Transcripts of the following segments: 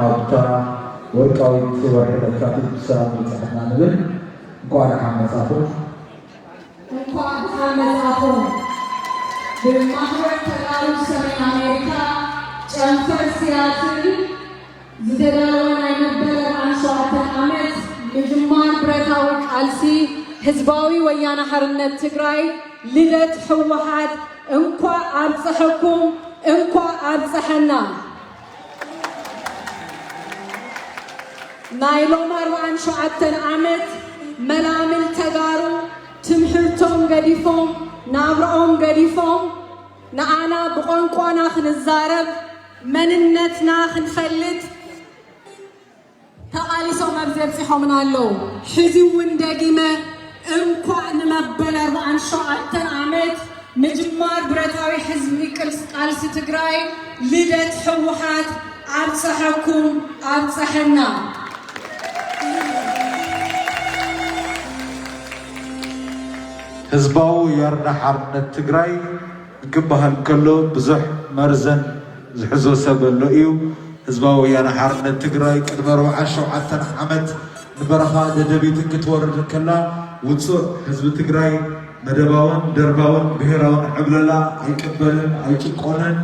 ኣብታ ወርቃዊት ወርሒ ለካቲት ብሰላም በጻሕና ንብል። እንኳዕ ደሓን መጻኹም። እንኳዕ ደሓን መጻኹም። ብማሕበር ተጋሩ ሰሜን ኣሜሪካ ጨንፈር ሲያትል ዝተዳለወ ናይ መበል ኣርብዓን ሸውዓተን ዓመት ምጅማር ብረታዊ ቃልሲ ህዝባዊ ወያነ ሓርነት ትግራይ ልደት ህወሓት እንኳዕ ኣብፀሐኩም፣ እንኳዕ ኣብፀሐና። ናይ ሎም ኣርብዓን ሸውዓተን ዓመት መላምል ተጋሩ ትምሕርቶም ገዲፎም ናብርኦም ገዲፎም ንኣና ብቋንቋና ክንዛረብ መንነትና ክንፈልጥ ተቓሊሶም ኣብዚ ኣብፂሖምና ኣለዉ። ሕዚ እውን ደጊመ እንኳዕ ንመበል ኣርብዓን ሸውዓተን ዓመት ምጅማር ብረታዊ ሕዝቢ ቅልስ ቃልሲ ትግራይ ልደት ህወሓት ኣብፀሐኩም ኣብፀሐና። ህዝባዊ ወያነ ሓርነት ትግራይ ክበሃል ከሎ ብዙሕ መርዘን ዝሕዞ ሰብ ኣሎ እዩ። ህዝባዊ ወያነ ሓርነት ትግራይ ቅድሚ ኣርብዓን ሸውዓተን ዓመት ንበረኻ ደደቢት ክትወርድ እንከላ ውፁዕ ህዝቢ ትግራይ መደባውን ደርባውን ብሄራውን ዕብለላ ኣይቅበልን፣ ኣይጭቆንን፣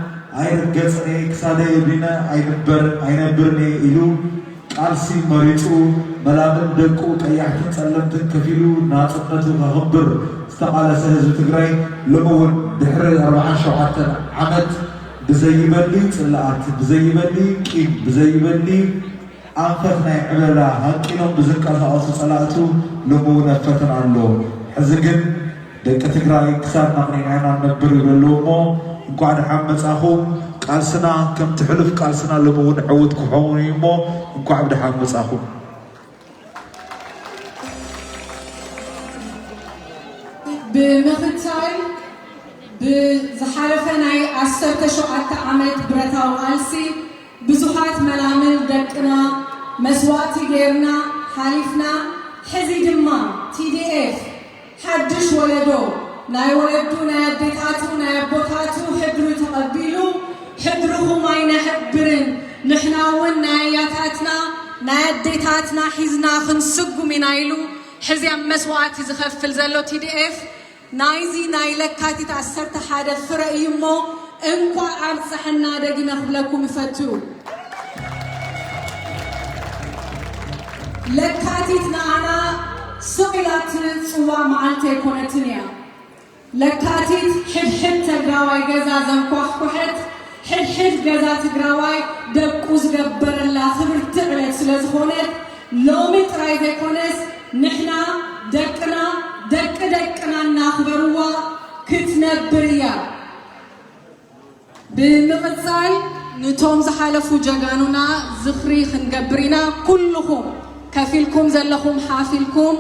ኣይርገፅን እየ፣ ክሳደይ ኣቢነ ኣይንበርን ኣይነብርን እየ ኢሉ ቃልሲ መሪፁ መላምል ደቁ ቀያሕትን ፀለምትን ከፊሉ ናፅነቱ ከኽብር ዝተቓለሰ ህዝቢ ትግራይ ሎሚ እውን ድሕሪ ኣርብዓን ሸውዓተን ዓመት ብዘይበሊ ፅልኣት፣ ብዘይበሊ ቂም፣ ብዘይበሊ ኣንፈት ናይ ዕብለላ ሃቂኖም ብዝንቀሳቐሱ ፀላእቱ ሎሚ እውን ኣብ ፈተና ኣሎ። ሕዚ ግን ደቂ ትግራይ ክሳድና ኣቕኒዕና ኢና ንነብር ይብሉ ኣለዉ እሞ እንኳዕ ደሓን መፃኹም። ቃልስና ከምቲ ሕሉፍ ቃልስና ሎሚ እውን ዕዉት ክኸውን እዩ እሞ እንኳዕ ብደሓን መፃኹም። ብምኽታል ብዝሓለፈ ናይ ዓሰርተ ሸውዓተ ዓመት ብረታዊ ቃልሲ ብዙሓት መላምል ደቅና መስዋእቲ ጌርና ሓሊፍና። ሕዚ ድማ ቲ ዲ ኤፍ ሓድሽ ወለዶ ናይ ወለዱ ናይ ኣዴታቱ ናይ ኣቦታቱ ሕድሩ ተቐቢሉ ሕድርኹም ኣይነሕብርን ንሕና እውን ናይ ኣያታትና ናይ ኣዴታትና ሒዝና ክንስጉም ኢና ኢሉ ሕዚ ኣብ መስዋእቲ ዝኸፍል ዘሎ ቲ ዲ ኤፍ ናይዚ ናይ ለካቲት ዓሰርተ ሓደ ፍረ እዩ እሞ እንኳዕ ኣብፀሐና ደጊመ ክብለኩም እፈቱ። ለካቲት ንኣና ስቕ ኢላ ትፅዋዕ መዓልቲ ኣይኮነትን እያ። ለካቲት ሕድሕድ ተግራዋይ ገዛ ዘንኳሕኮሐት፣ ሕድሕድ ገዛ ትግራዋይ ደቁ ዝገበረላ ክብርቲ ዕለት ስለ ዝኾነት ሎሚ ጥራይ ዘይኮነስ ንሕና ደቅና ደቂ ደቅና እናኽበርዋ ክትነብር እያ። ብምቕፃል ንቶም ዝሓለፉ ጀጋኑና ዝኽሪ ክንገብር ኢና። ኩልኹም ከፊልኩም ዘለኹም ሓፊልኩም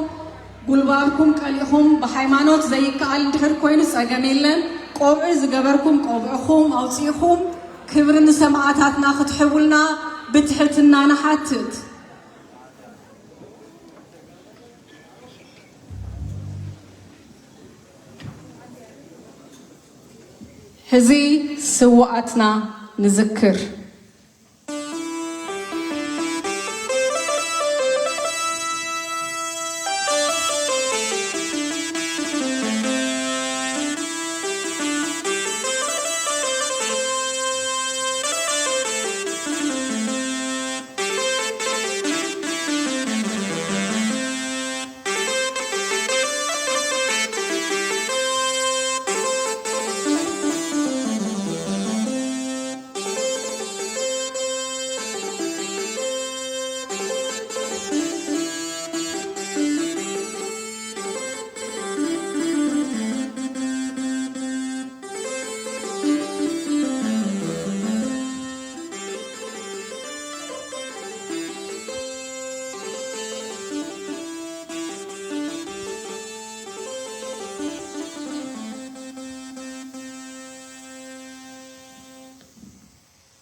ጉልባብኩም ቀሊኹም ብሃይማኖት ዘይከኣል እንድሕር ኮይኑ ፀገም የለን። ቆብዒ ዝገበርኩም ቆብዕኹም ኣውፂእኹም ክብሪ ንሰማእታትና ክትሕቡልና ብትሕትና ንሓትት። ሕዚ ስውኣትና ንዝክር።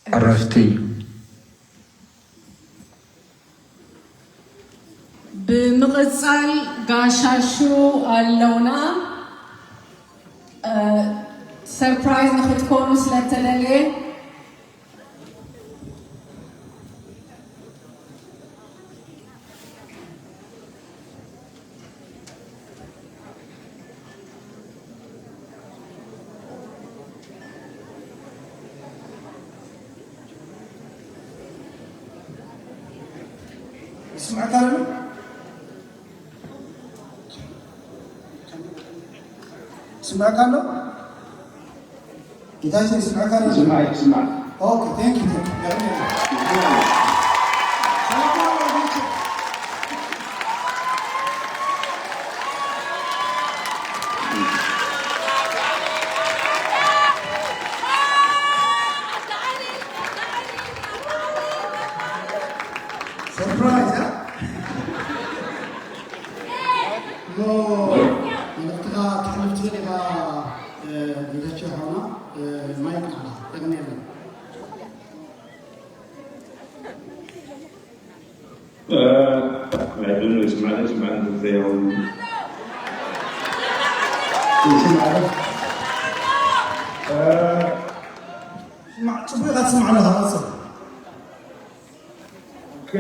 ዕረፍቲ። ብምቕፃል ጋሻሹ ኣለውና። ሰርፕራይዝ ንክትኮኑ ስለተደልየ ይስምዐካ ኣሎ? ይስምዐካ ኣሎ? ጌታቸው ይስምዐካ ኣሎ? ይስማዕ፣ ይስማዕ። ኦኬ፣ ቴንክ ዩ፣ ቴንክ ዩ። ሰላም ነው ወገኖቼ? ሰርፕራይዝ፣ እ? ኖ፣ መልእኽትኻ ክተሕልፍ ትኽእል ኢኻ፣ እ፣ ጌታቸው ሓውና፣ እ፣ ማይክ ንዓኻ። የቐንየልና። እ፣ I don't know፣ ይስማዕ፣ ይስማዕ፣ እንተዘይኸውን። ይስማዕ። እ፣ ስማዕ፣ ጽቡቕ ኢኻ ትስማዕ ኣለኻ፣ ቀጽል። ኦኬ።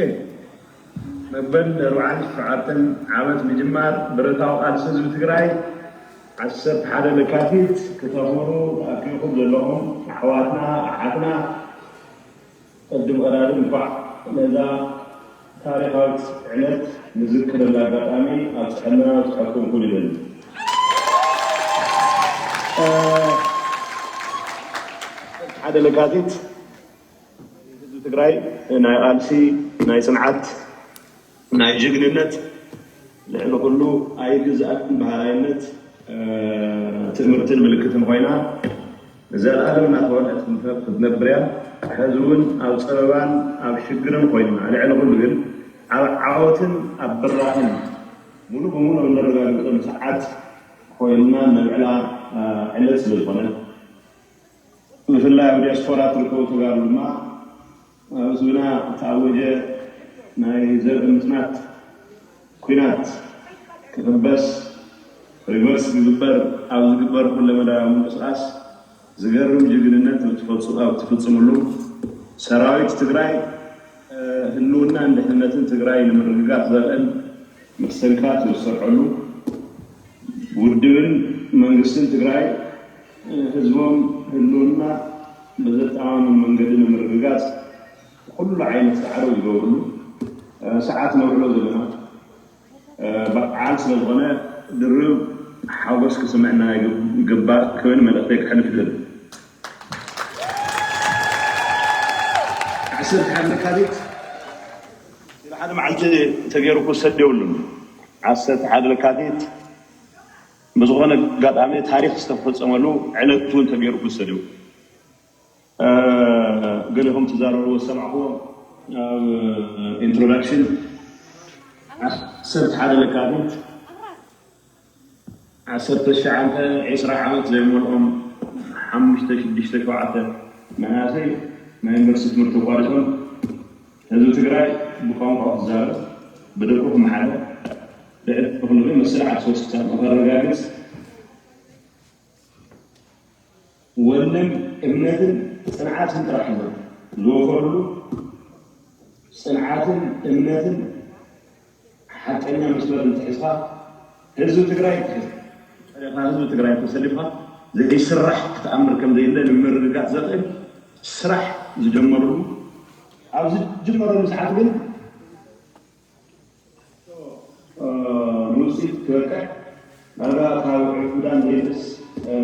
መበል ኣርባዓን ሸውዓተን ዓመት ምጅማር ብረታዊ ቃልሲ ህዝቢ ትግራይ ዓሰርተ ሓደ ለካቲት ክተኽብሩ ተኣኪብኩም ዘለኹም ኣሕዋትና፣ ኣሓትና፣ ቅድም ቀዳድም እንኳዕ ነዛ ታሪኻዊት ዕለት ንዝክረላ ኣጋጣሚ ኣብፀሐና፣ ኣብፀሐኩም ክብል ይደሊ። እ፣ ሓደ ለካቲት ህዝቢ ትግራይ ናይ ቃልሲ፣ ናይ ፅንዓት፣ ናይ ጅግንነት፣ ልዕሊ ኩሉ ኣይግዝኣትን በሃላይነት፣ እ፣ ትእምርትን ምልክትን ኮይና ንዘለኣለም እናተወልዐት ክትነብ-፣ ክትነብር እያ። ሕዚ እውን ኣብ ፀበባን ኣብ ሽግርን ኮይና፣ ልዕሊ ኩሉ ግን ኣብ ዓወትን ኣብ ብራኽን ሙሉእ ብሙሉእ እነረጋግፀሉ ሰዓት ኮይና ነብዕላ፣ እ፣ ዕለት ስለ ዝኾነት፣ ብፍላይ ኣብ ዲያስፖራ ትርከቡ ተጋሩ ድማ፣ ኣብ ህዝብና እተኣወጀ ናይ ዘርኢ ምጽናት ኲናት ክቕበስ፣ ሪቨርስ ክግበር ኣብ ዝግበር ኩለመዳያዊ ምንቅስቓስ ዝገርም ጅግንነት ኣብ ትፈጽ-፣ ኣብ ትፍጽምሉ፣ ሰራዊት ትግራይ፣ እ፣ ህልውናን ድሕንነትን ትግራይ ንምርግጋጽ ዘኽእል መሰልካት ዝሰርሐሉ፣ ውድብን መንግስትን ትግራይ፣ እ፣ ህዝቦም ህልውና ብዘተኣማምን መንገዲ ንምርግጋጽ ኩሉ ዓይነት ጻዕሪ ዝገብርሉ፣ እ፣ ሰዓት ነውዕሎ ዘለና፣ እ፣ በዓል ስለ ዝኾነ ድርብ ሓጎስ ክስምዐና ይግብ-፣ ይግባእ ክብል መልእኽተይ ከሕልፍ ይደሊ። ዓሰርተ ሓደ ለካቲት ኢሉ ሓደ መዓልቲ ተገይሩ ክውሰድ የብሉን። ዓሰርተ ሓደ ለካቲት ብዝኾነ ኣጋጣሚ ታሪኽ ዝተፈጸመሉ ዕለት እውን ተገይሩ ክውሰድ እዩ። እ፣ ገሊኹም ትዛረብዎ ዝሰማዕኩዎ ኣብ ኢንትሮዳክሽን ዓሰርተ ሓደ ለካቲት ዓሰርተ ትሽዓተ፣ ዕስራ ዓመት ዘይመልኦም ሓሙሽተ፣ ሽዱሽተ፣ ሸውዓተ መናእሰይ ናይ ዩኒቨርሲቲ ትምህርቲ ኣቋሪጾም ህዝቢ ትግራይ ብቋንቋ ክዛረብ፣ ብደቁ ክመሓደር፣ ብዕድመ ክልል መሰል ዓርሱ ክሳብ ንኸረጋግጽ ወንን እምነትን ጽንዓትን ጥራሕ እዮም ዝወፈሩሉ። ጽንዓትን እምነትን ሓቀኛ መስመር እንትሕዝኻ ህዝቢ ትግራይ ትሕዝ። ጸሪኻ ህዝቢ ትግራይ ተሰሊፍካ ዘይስራሕ ተኣምር ከም ዘየለ ንምርግጋጽ ዘኽእል ስራሕ ዝጀመርሉ፣ ኣብ ዝጅመረሉ ሰዓት ግን እ፣ ንውፅኢት ክበቅዕ ዳርጋ ካብ ዕብዳን ዘይንእስ፣ እ፣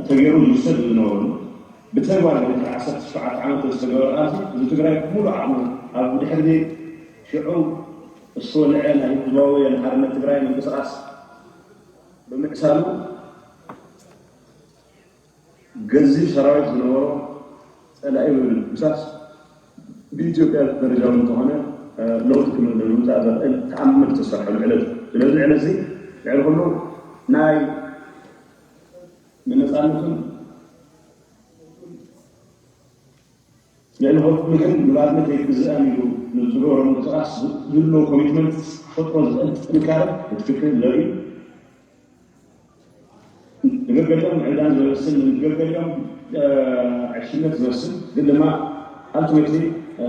ተገይሩ ዝውሰድ ዝነበሩ፣ ብተግባር ግን ዓሰርተ ሸውዓተ ዓመት ዝተገበረ ቃልሲ፣ ህዝቢ ትግራይ ብሙሉእ ዓቕሙ ኣብ ድሕሪ ሽዑ ዝተወልዐ ናይ ህዝባዊ ወያነ ሓርነት ትግራይ ምንቅስቓስ ብምዕሳሉ፣ ገዚፍ ሰራዊት ዝነበሮ ፀላኢ ብምድምሳስ ብኢትዮጵያ ደረጃ እውን እንተኾነ፣ እ፣ ለውጢ ክመ-፣ ንምምፃእ ዘኽእል ተኣምር ዝተሰርሐሉ ዕለት እዩ። ስለዚ ዕለት እዚ ልዕሊ ኩሉ ናይ ንነፃነቱን ልዕሊ ኩሉ ግን ንባርነት ኣይግዝእን ኢሉ ንዝገበሮ ምንቅስቓስ ዝህልዎ ኮሚትመንት ክፈጥሮ ዝኽእል ጥንካረ ብትክክል ዘርኢ፣ ንገገሊኦም ዕብዳን ዝመስል፣ ንገገሊኦም፣ እ፣ ዕሽነት ዝመስል፣ ግን ድማ ኣልቲሜትሊ፣ እ፣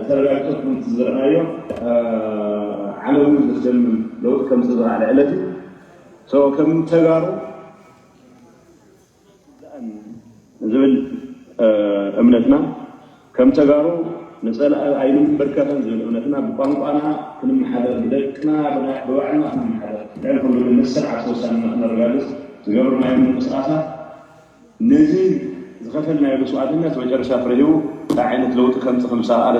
ተረጋጊፁ ከምቲ ዝረኣናዮ፣ እ፣ ዓለሙ ዘስደምም ለውጢ ከምፅእ ዝኸኣለ ዕለት እዩ። ሶ፣ ከም ተጋሩ ዝብል፣ እ፣ እምነትና ከም ተጋሩ ንጸላኢ ኣይንንበርከኽን ዝብል እምነትና፣ ብቋንቋና ክንመሓደር፣ ብደቅና ብባዕልና ክንመሓደር፣ ልዕሊ ኩሉ ግን መሰል ዓርሰ ውሳነና ክነረጋግጽ ዝገብርናዮም ምንቅስቃሳት፣ ነዚ ዝኸፈልናዮ መስዋእትነት መጨረሻ ፍረ ሂቡ እንታይ ዓይነት ለውጢ ከምጽእ ከም ዝተኽኣለ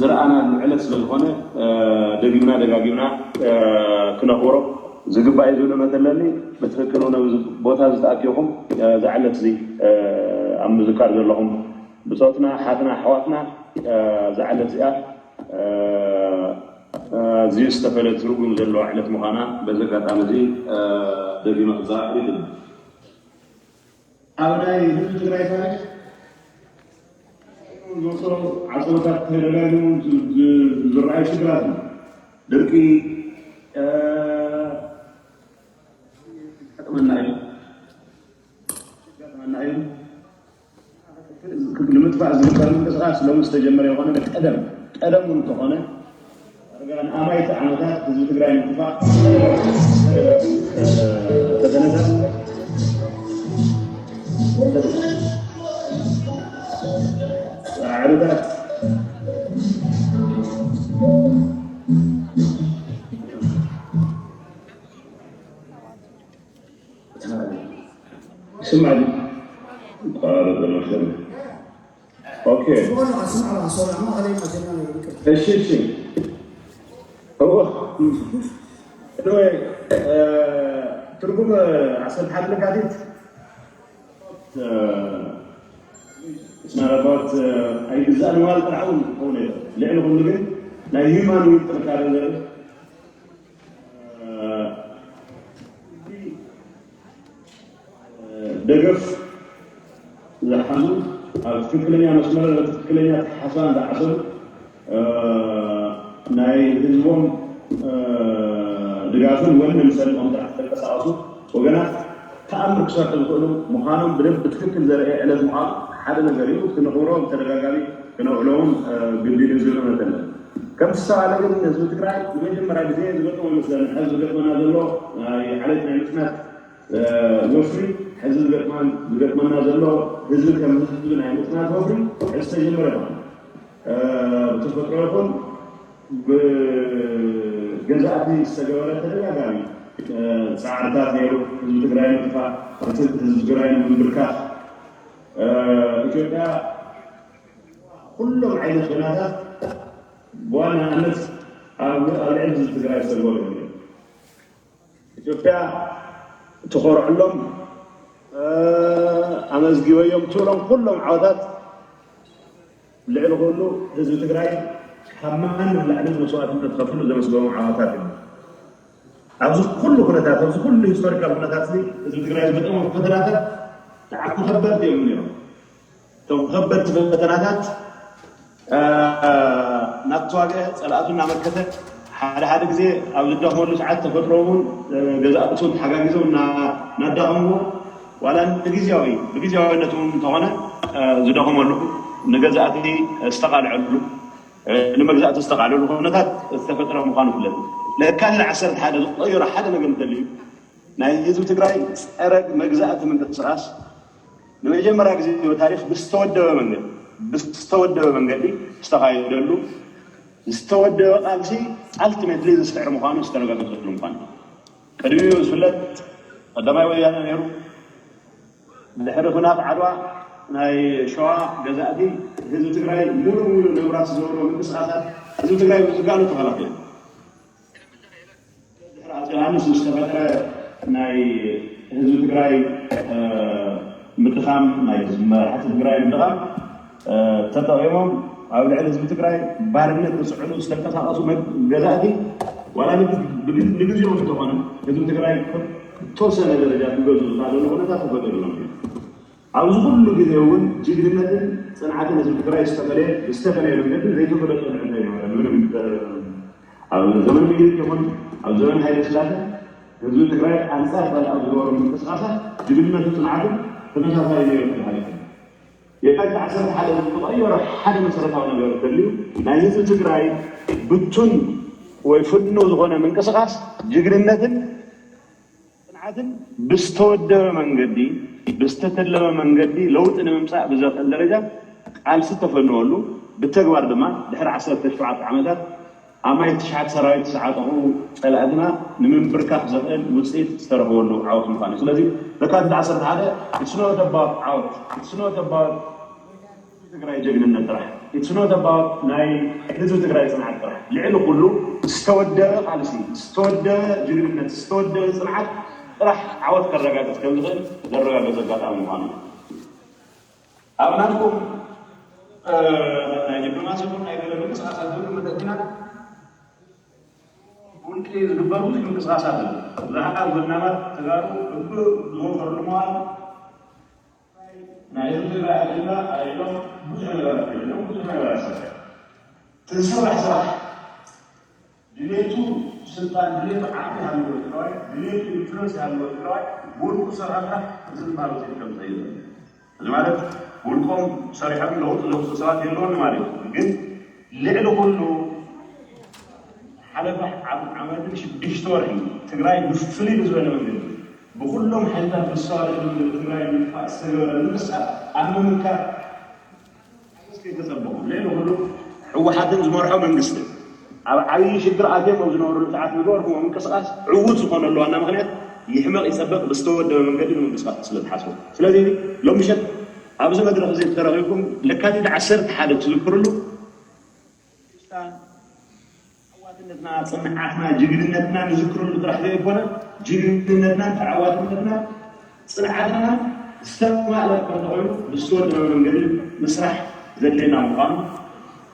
ዝረኣናሉ ዕለት ስለ ዝኾነ፣ ደጊምና ደጋጊምና ክነኽብሮ ዝግባእ እዩ ዝብል እምነት ኣለኒ። ብትኽክል እውን ኣብዚ ቦታ እዚ ተኣኪብኩም እዛ ዕለት እዚ ኣብ ምዝካር ዘለኹም ብጾትና፣ ኣሓትና፣ ኣሕዋትና፣ እዛ ዕለት እዚኣ ኣዝዩ ዝተፈለየ ትርጉም ዘለዋ ዕለት ምዃና በዚ ኣጋጣሚ እዚ ደጊመ ክዛረብ ይደሊ። ኣብ ናይ ህዝቢ ትግራይ ታሪኽ ዝወሰኑ ዓጸቦታት ተደጋጊሞም ዝ- ዝ- ዝረኣዩ ሽግራት እዩ። ድርቂ፣ እ፣ ይገጥመና እዩ። ይገጥመና እዩ። ንምጥፋእ ዝግበር ምንቅስቃስ ሎሚ ዝተጀመረ የኾነ፣ ቀደም ቀደም እውን እንተኾነ፣ ዳርጋ ንኣማይት ዓመታት ህዝቢ ትግራይ ንምጥፋእ ፈተነታት፣ ጻዕርታት፣ ይስማዕ ድዩ? ይቋረጽ ዘሎ መሰለኒ። ኦኬ። እሺ፣ እሺ። እወ። Anyway፣ እ፣ ትርጉም ዓሰርተ ሓደ ለካቲት፣ እ፣ it's not about፣ እ፣ ኣይግዛእን ምባል ጥራሕ እውን ክኸውን ይኽእል። ልዕሊ ኩሉ ግን ናይ human will ጥንካረ ዘርኢ፣ እ፣ ደገፍ ዝሓዙ፣ ኣብ ትክክለኛ መስመር፣ ኣብ ትክክለኛ ኣተሓሳስባን ዝዓሰሉ፣ እ፣ ናይ ህዝቦም፣ እ፣ ድጋፍን ወንን ሰኒቖም ጥራሕ ዝተንቀሳቐሱ ወገናት ተኣምር ክሰርሑ ዝኽእሉ ምዃኖም ብደንብ ብትክክል ዘርእየ ዕለት ምዃኑ ሓደ ነገር እዩ። ክነኽብሮ ብተደጋጋሚ ክነውዕሎ እውን፣ እ፣ ግድን እዩ ዝብል እምነት ኣለኒ። ከምቲ ዝተባህለ ግን ህዝቢ ትግራይ ንመጀመርያ ግዜ ዝገጠሞ ይመስለኒ። ሕዚ ዝገጥመና ዘሎ ናይ ዓሌት ናይ ምጽናት፣ እ፣ ወፍሪ፣ ሕዚ ዝገጥማን-፣ ዝገጥመና ዘሎ ህዝቢ ከም ህዝቢ ናይ ምጽናት ወፍሪ ሕዚ ዝተጀመረ ይኾነ። እ፣ ብተፈጥሮ ይኹን ብገዛእቲ ዝተገበረ ተደጋጋሚ፣ እ፣ ጻዕርታት ነይሩ። ህዝቢ ትግራይ ንምጥፋእ፣ ህዝቢ ትግራይ ንምንብርካኽ፣ እ፣ ኢትዮጵያ ኩሎም ዓይነት ሸነኻት ብዋናነት ኣብ፣ ኣብ ልዕሊ ህዝቢ ትግራይ ዝተገበሩ እዮም። ኢትዮጵያ ትኾርዐሎም፣ እ፣ ኣመዝጊበዮም ትብሎም ኩሎም ዓወታት ልዕሊ ኩሉ ህዝቢ ትግራይ ካብ ማንም ላዕሊ መስዋእትነት ከፊሉ ዘመስገቦም ዓወታት እዮም። ኣብዚ ኩሉ ኩነታት፣ ኣብዚ ኩሉ ሂስቶሪካል ኩነታት እዚ ህዝቢ ትግራይ ዝገጠሞ ፈተናታት ብጣዕሚ ከበድቲ እዮም ነይሮም። እቶም ከበድቲ ፈተናታት፣ እ፣ እናተዋግአ፣ ጸላእቱ እናመከተ፣ ሓደ ሓደ ግዜ ኣብ ዝዳኸመሉ ሰዓት ተፈጥሮ እውን፣ እ፣ ገዛእቱ እውን ተሓጋጊዞም እና-፣ እናዳኸምዎ፣ ዋላ ንግዝያዊ፣ ብግዝያዊነት እውን እንተኾነ፣ እ፣ ዝደኸመሉ፣ ንገዛእቲ ዝተቓልዐሉ፣ እ፣ ንመግዛእቲ ዝተቓልዐሉ ኩነታት ዝተፈጥረ ምዃኑ ይፍለጥ። ለካቲት ዓሰርተ ሓደ ዝቐየሮ ሓደ ነገር እንተልዩ፣ ናይ ህዝቢ ትግራይ ጸረ መግዛእቲ ምንቅስቃስ ንመጀመርያ ግዜ ብታሪኽ ብዝተወደበ መንገዲ፣ ብዝተወደበ መንገዲ ዝተኻየደሉ፣ ዝተወደበ ቃልሲ ኣልቲሜትሊ ዝስዕር ምዃኑ ዝተረጋገጸሉ ምዃኑ። ቅድሚኡ ዝፍለጥ ቀዳማይ ወያነ ነይሩ። ድሕሪ ኹናት ዓድዋ ናይ ሸዋ ገዛእቲ ህዝቢ ትግራይ ሙሉእ ሙሉእ ንብራት ዝነበሮ ምንቅስቃሳት ህዝቢ ትግራይ ብዝጋኑ ተኸላኺሉ። ድሕሪ ኣፄ ዮሃንስ ዝተፈጥረ ናይ ህዝቢ ትግራይ፣ እ፣ ምድኻም፣ ናይ መራሕቲ ትግራይ ምድኻም፣ እ፣ ተጠቒሞም ኣብ ልዕሊ ህዝቢ ትግራይ ባርነት ክስዕሉ ዝተንቀሳቐሱ መ-፣ ገዛእቲ ዋላ ንግ-፣ ብግ-፣ ንግዜኦም እንተኾነ ህዝቢ ትግራይ ክተወሰነ ደረጃ ክገዝኡ ዝኽኣለሉ ኩነታት ተፈጢሩሎም እዩ። ኣብዚ ኩሉ ግዜ እውን ጅግንነትን ጽንዓትን ህዝቢ ትግራይ ዝተፈለየ፣ ብዝተፈለየ መንገዲ ዘይተፈለጠ ልዕል ኣይነበረን። ምንም፣ እ፣ ኣብ ዘመን ሚኒሊክ ይኹን ኣብ ዘመን ሃይለ ስላሴ ህዝቢ ትግራይ ኣንጻር ጸላኢ ዝገበሮ ምንቅስቃሳት ጅግንነትን ጽንዓትን ተመሳሳሊ ነይሩ ክበሃል ይኽእል። የካቲት ዓሰርተ ሓደ ዝተቐየረ ሓደ መሰረታዊ ነገር እንተልዩ ናይ ህዝቢ ትግራይ ብቱን ወይ ፍኑ ዝኾነ ምንቅስቃስ ጅግንነትን ጽንዓትን ብዝተወደበ መንገዲ፣ ብዝተተለመ መንገዲ ለውጢ ንምምጻእ ብዘኽእል ደረጃ ቃልሲ ተፈነወሉ፣ ብተግባር ድማ ድሕሪ ዓሰርተ ሸውዓተ ዓመታት ኣማይ ትሽዓት ሰራዊት ዝዓጠቑ ጸላእትና ንምንብርካኽ ዘኽእል ውጽኢት ዝተረኽበሉ ዓወት ምዃኑ እዩ። ስለዚ ለካቲት ዓሰርተ ሓደ it's not about ዓወት it's not about ትግራይ ጀግንነት ጥራሕ it's not about ናይ ህዝቢ ትግራይ ጽንዓት ጥራሕ ልዕሊ ኩሉ ዝተወደበ ቃልሲ ዝተወደበ ጅግንነት ዝተወደበ ጽንዓት ጥራሕ ዓወት ከረጋግጽ ከም ዝኽእል ዘረጋገጸ ኣጋጣሚ ምዃኑ እዩ። ኣብ ናትኩም ናይ ዲፕሎማሲ ይኹን ናይ ገለ ምንቅስቃሳት ዝብሉ መጠጥና ብውልቂ ዝግበር ብዙሕ ምንቅስቃሳት ኣሎ። ብዙሓት ጎናማት ተጋሩ እብ ዝወፈርሉ መዋል ናይ ህዝቢ ትግራይ ኣጀንዳ ኣልዒሎም ብዙሕ ነገር ኣልዒሎም ብዙሕ ነገር ኣይሰርሑ። እቲ ዝስራሕ ስራሕ ድሌቱ ስልጣን ድሌቱ ዓቕሚ ሃለዎ ትግራዋይ ድሌቱ ኢንፍሉንስ ሃለዎ ትግራዋይ ብውልቁ ዝሰርሖ ስራሕ እዚ ዝበሃል ውፅኢት ከም ዝኸይድ እዩ። እዚ ማለት ውልቆም ሰሪሖም ለውጢ ዘምፅኡ ሰባት የለውን ማለት እዩ። ግን ልዕሊ ኩሉ ሓለፈ ዓመትን ሽዱሽተ ወርሒ ትግራይ ብፍልይ ብዝበለ መንገዲ ብኩሎም ሓይልታት ብዝተዋደደ መንገዲ ትግራይ ንምጥፋእ ዝተገበረ ምንቅስቃስ ኣብ ምምካት ሓገዝ ከይተፀበኹም ልዕሊ ኩሉ ህወሓትን ዝመርሖ መንግስትን ኣብ ዓብዪ ሽግር ኣትዮም ኣብ ዝነበሩሉ ሰዓት ዝገበርኩሞ ምንቅስቃስ ዕዉት ዝኾነሉ ዋና ምኽንያት ይሕመቕ ይፀብቕ ብዝተወደበ መንገዲ ንምንቅስቃስ ስለ ዝሓሰቡ። ስለዚ ሎሚ ምሸት ኣብዚ መድረኽ እዚ ተረኺብኩም ለካቲት ዓሰርተ ሓደ ትዝክርሉ ተዓዋትነትና፣ ፅንዓትና፣ ጅግንነትና ንዝክረሉ ጥራሕ ዘይኮነ ጅግንነትናን ተዓዋትነትና ፅንዓትና ዝተማእለ ከም ተኾይኑ ብዝተወደበ መንገዲ ምስራሕ ዘድልየና ምዃኑ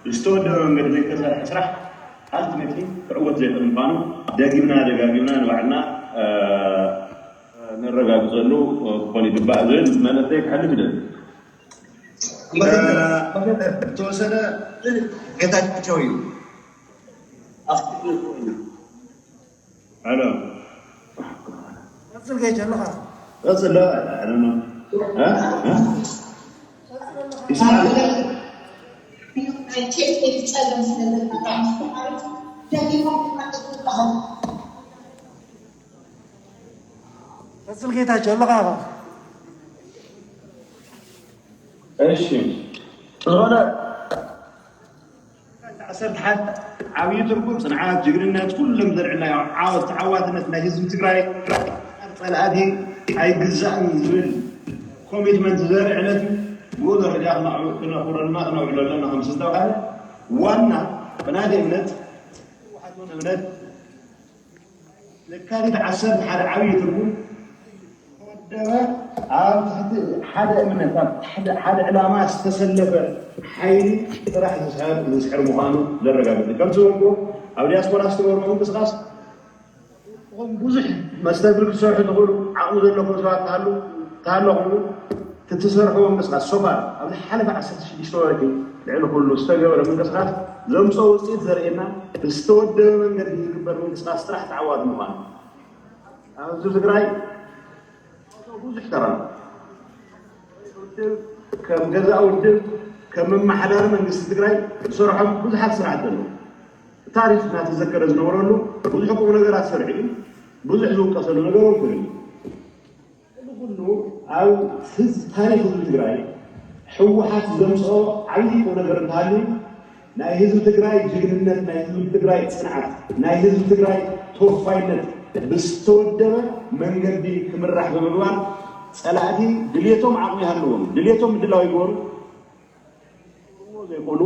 ብዝተወደበ መንገዲ ዘይተሰርሐ ስራሕ ኣልቲሜትሊ ክዕወት ዘይኽእል ምዃኑ ደጊምና ደጋጊምና ንባዕልና ነረጋግፀሉ ክኾን ይግባእ ዝብል መልእኽተይ ክሕልፍ ይደሊ። ተወሰነ ጌታቸው እዩ። ሄሎ ቀፅል ጌች ኣለኻ ቀፅሎ ይስማዕ ቀፅል ጌታቸው ኣለኻ ኢኻ እሺ ዝኾነ ዓሰርተ ሓደ ዓብዪ ትርጉም ፅንዓት፣ ጅግንነት፣ ኩሎም ዘልዕልናዮ ዓወት፣ ተዓዋትነት ናይ ህዝቢ ትግራይ ፀላእቲ ኣይግዛእን ዝብል ኮሚትመንት ዘርኢ ዕለት እዩ። ብኡ ደረጃ ክነኽብረልና ክነውዕሎ ኣለና ከም ዝተባሃለ ዋና ብናይ እምነት ህወሓት እውን እምነት ለካቲት ዓሰርተ ሓደ ዓብዪ ትርጉም ተወደበ ኣብ ትሕቲ ሓደ እምነት ኣብ ትሕቲ ሓደ ዕላማ ዝተሰለፈ ሓይሊ ጥራሕ ዝስሕር ዝስሕር ምዃኑ ዘረጋግጽ እዩ። ከምቲ ዝበልኩዎ ኣብ ዲያስፖራ ዝተገብርዎ ምንቅስቃስ ኹም ብዙሕ መስተንግር ክትሰርሑ ትኽእሉ ዓቕሚ ዘለኩም ሰባት ትሃሉ ተሃለኹም እውን ትትሰርሕዎ ምንቅስቃስ ሶፋር ኣብ ዝሓለፈ ዓሰርተ ሽዱሽተ ወርሒ ልዕሊ ኩሉ ዝተገበረ ምንቅስቃስ ዘምፅኦ ውፅኢት ዘርእየና ብዝተወደበ መንገዲ ዝግበር ምንቅስቃስ ጥራሕ ተዓዋቲ ምዃኑ ኣብ ህዝቢ ትግራይ ብዙሕ ተራ ከም ገዛእ ውድብ ከም መመሓዳሪ መንግስቲ ትግራይ ዝሰርሖም ብዙሓት ስራሕቲ ኣለዉ። ታሪክ እናተዘከረ ዝነበረሉ ብዙሕ ቁም ነገራት ሰሪሑ እዩ። ብዙሕ ዝውቀሰሉ ነገር እውን ክህሉ እዩ። እዚ ኩሉ ኣብ ህዝ ታሪክ ህዝቢ ትግራይ ህወሓት ዘምፅኦ ዓብዪ ቁም ነገር እንተሃልዩ ናይ ህዝቢ ትግራይ ጅግንነት፣ ናይ ህዝቢ ትግራይ ፅንዓት፣ ናይ ህዝቢ ትግራይ ተወፋይነት ብዝተወደበ መንገዲ ክምራሕ ብምግባር ፀላእቲ ድልየቶም ዓቕሚ ይሃልዎም፣ ድልየቶም ምድላው ይግበሩ ዘይኮኑ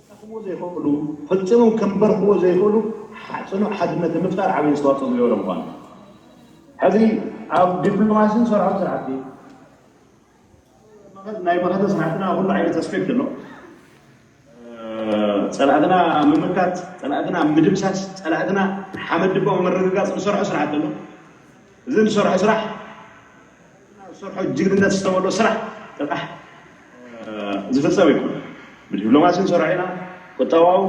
ዘኽሞ ዘይኽእሉ ፈፂሞም ከንበርክዎ ዘይኽእሉ ፅኑዕ ሓድነት ንምፍጣር ዓብዪ ኣስተዋፅኦ ዝገበረ ምኳኑ ሕዚ ኣብ ዲፕሎማሲ ንሰርሖም ስራሕቲ ናይ መኸተ ስራሕትና ኩሉ ዓይነት ኣስፔክት ኣሎ። ፀላእትና ምምካት፣ ፀላእትና ምድምሳስ፣ ፀላእትና ሓመድ ድባዊ ምርግጋፅ ንሰርሖ ስራሕቲ ኣሎ። እዚ ንሰርሖ ስራሕ ዝሰርሖ ጅግንነት ዝተመልኦ ስራሕ ጥራሕ ዝፍፀም ይኮነ። ብዲፕሎማሲ ንሰርሖ ኢና፣ ቁጠባዊ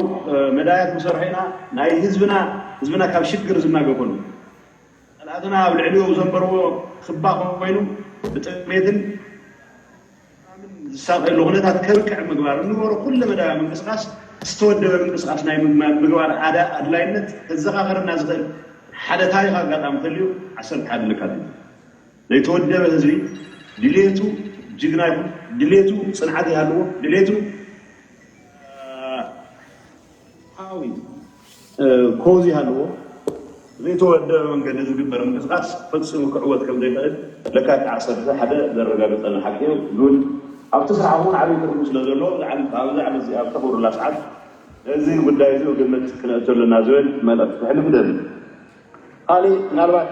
መዳያት ንሰርሖ ኢና፣ ናይ ህዝብና ህዝብና ካብ ሽግር ዝናገፈሉ ፀላእትና ኣብ ልዕሊኡ ዘንበርዎ ክባ ኮይኑ ብጥሜትን ዝሳቀየሉ ኩነታት ከብቅዕ ምግባር እንግበሮ ኩለ መዳያ ምንቅስቃስ ዝተወደበ ምንቅስቃስ ናይ ምግባር ኣድላይነት ከዘኻኸረና ዝኽእል ሓደ ታሪክ ኣጋጣሚ ተልዩ ዓሰርተ ሓደ ለካቲት ዘይተወደበ ህዝቢ ድልየቱ ጅግና ይኹን ድሌቱ ጽንዓት ይሃልዎ፣ ድሌቱ ሓዊ ኮዝ ይሃልዎ፣ ዘይተወደበ መንገዲ ዝግበር ምንቅስቃስ ፈጺሙ ክዕወት ከም ዘይኽእል ለካቲት ዓሰርተ ሓደ ዘረጋገጸና ሓቂ እዩ። ግን ኣብቲ ስራሕ እውን ዓብዪ ትርጉም ስለ ዘለዎ ብዛዕባ ኣብዛ ዕለት እዚኣ ኣብ ተኸብሩላ ሰዓት እዚ ጉዳይ እዚ ግምት ክነእተሉ ኣለና ዝብል መልእኽቲ ክሕልፍ እደሊ። ካሊእ ምናልባት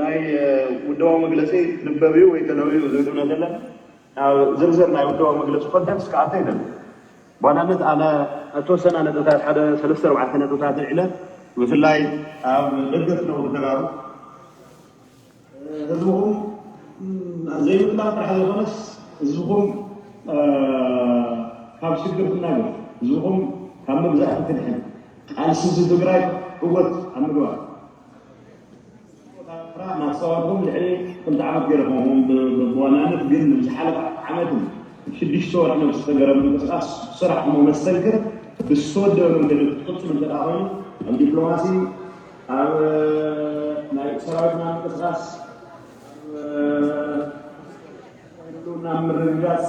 ናይ ውደባዊ መግለፂ ትንበብ እዩ ወይ ተነብዩ ዝብል እምነት የለን። ኣብ ዝርዝር ናይ ውደባዊ መግለፂ ኮንተንስ ክኣተ ይደሊ። ብዋናነት ኣነ እተወሰና ነጥብታት ሓደ ሰለስተ ኣርባዕተ ነጥብታት ኣልዒለ ብፍላይ ኣብ ደገ ትነብሩ ተጋሩ ህዝብኹም ዘይምጥላቕ ጥራሕ ዘይኮነስ ህዝብኹም ካብ ሽግር ክናገር ህዝብኹም ካብ መግዛእቲ ክድሕን ቃልሲ ህዝቢ ትግራይ ዕወት ኣብ ምግባር ናተፃወትኩም ልዕሊ ክልተ ዓመት ገይርኩም ብዋናነት ግን ንዝሓለፈ ዓመትን ሽዱሽተ ወርሒ ዝተገረ ምንቅስቃስ ስራሕ መስተንክር ብዝተወደበ መንገዲ ክትቅፅሉ እንተ ኮይኑ ኣብ ዲፕሎማሲ ኣብ ናይ ሰራዊትና ምንቅስቃስ ህልውና ምርግጋፅ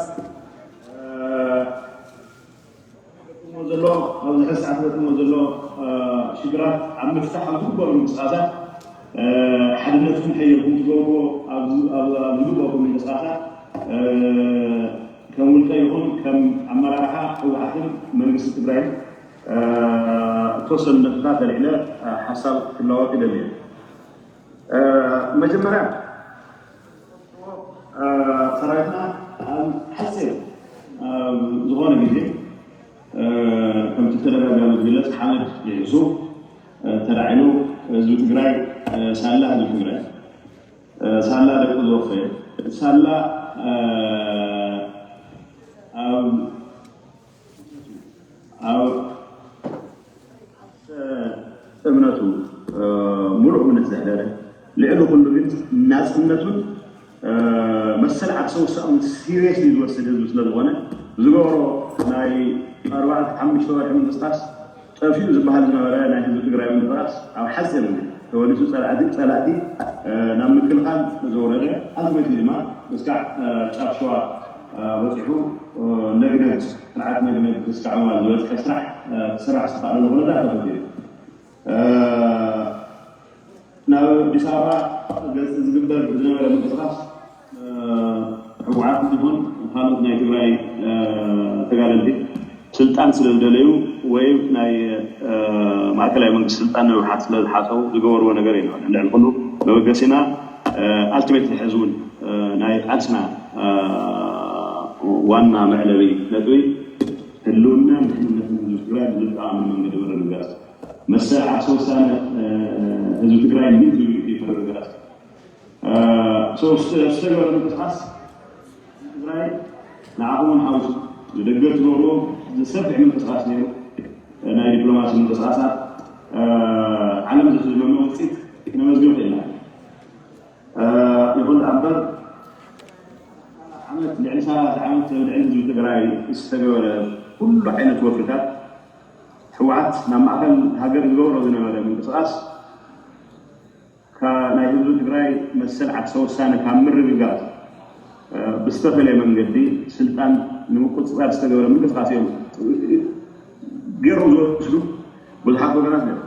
ዘሎ ኣብዚ ሕዚ ሰዓት ገጥሞ ዘሎ ሽግራት ኣብ ምፍታሕ ኣብ ዝግበሩ ምንቅስቃሳት ሓድነትኩም ከየልኩም ትገብርዎ ኣብ ዝግበሩ ምንቅስቃሳት ከም ውልቀ ይኹን ከም ኣመራርሓ ህወሓትን መንግስቲ ትግራይን እተወሰኑ ነጥብታት ኣልዒለ ሓሳብ ክለዋወጥ ይደሊ እየ። መጀመርያ ሰራዊትና ኣብ ሓፂር ዝኾነ ግዜ ከምቲ ተደጋጋሚ ዝግለፅ ሓመድ ይሕሱ ተላዒሉ ህዝቢ ትግራይ ሳላ ህዝቢ ትግራይ ሳላ ደቂ ዝወፈየ ሳላ ኣብ ኣብ እምነቱ ሙሉእ እምነት ዘሕደረ ልዕሊ ኩሉ ግን ናፅነቱን መሰል ዓርሰ ውሳኡን ሲሪየስሊ ዝወስድ ህዝቢ ስለ ዝኾነ ዝገብሮ ናይ ኣርባዕተ ሓሙሽተ ወርሒ ምንቅስቃስ ጠፊኡ ዝበሃል ዝነበረ ናይ ህዝቢ ትግራይ ምንቅስቃስ ኣብ ሓፂር ተወሊሱ ፀላእቲ ፀላእቲ ናብ ምክልኻል ዘውረደ ኣልቲሜትሊ ድማ እስካዕ ጫፍ ሸዋ በፂሑ ነግነግ ስርዓት ነግነግ እስካዕ እዋን ዝበፅሐ ስራሕ ክስራሕ ዝተኽኣለሉ ኩነታት ተፈጢሩ። ናብ ኣዲስ ኣበባ ገፅ ዝግበር ዝነበረ ምንቅስቃስ ህወሓት ይኹን ካልኦት ናይ ትግራይ ተጋደልቲ ስልጣን ስለ ዝደለዩ ወይ ናይ ማእከላይ መንግስቲ ስልጣን ንህወሓት ስለ ዝሓፀቡ ዝገበርዎ ነገር የለን። ልዕሊ ኩሉ መበገሲና ኣልቲሜት ሕዚ እውን ናይ ቃልስና ዋና መዕለቢ ነጥቢ ህልውናን ድሕንነትን ህዝቢ ትግራይ ብዘተኣማምን መንገዲ ምርግጋፅ መሰል ዓርሰ ውሳነ ህዝቢ ትግራይ ምን ዝብል ይፈረጋስ ዝተገበረ ምንቅስቃስ ትግራይ ንዓኹም እውን ሓዊሱ ንደገ ትገብርዎ ዝሰፍሕ ምንቅስቃስ ነይሩ። ናይ ዲፕሎማሲ ምንቅስቃሳት ዓለም ዘስልመመ ውፅኢት ክነመዝግብ ክኢልና። ይኹን ደኣ እምበር ዓመት ልዕሊ ሰላሳ ዓመት ልዕሊ ህዝቢ ትግራይ ዝተገበረ ኩሉ ዓይነት ወፍርታት ህወሓት ናብ ማእኸል ሃገር ዝገብሮ ዝነበረ ምንቅስቃስ ናይ ህዝቢ ትግራይ መሰል ዓርሰ ውሳነ ካብ ምርግጋፅ ብዝተፈለየ መንገዲ ስልጣን ንምቁፅፃር ዝተገበረ ምንቅስቃስ እዮም ገይሮም ዝወስዱ ብዙሓት ወገናት እዮም።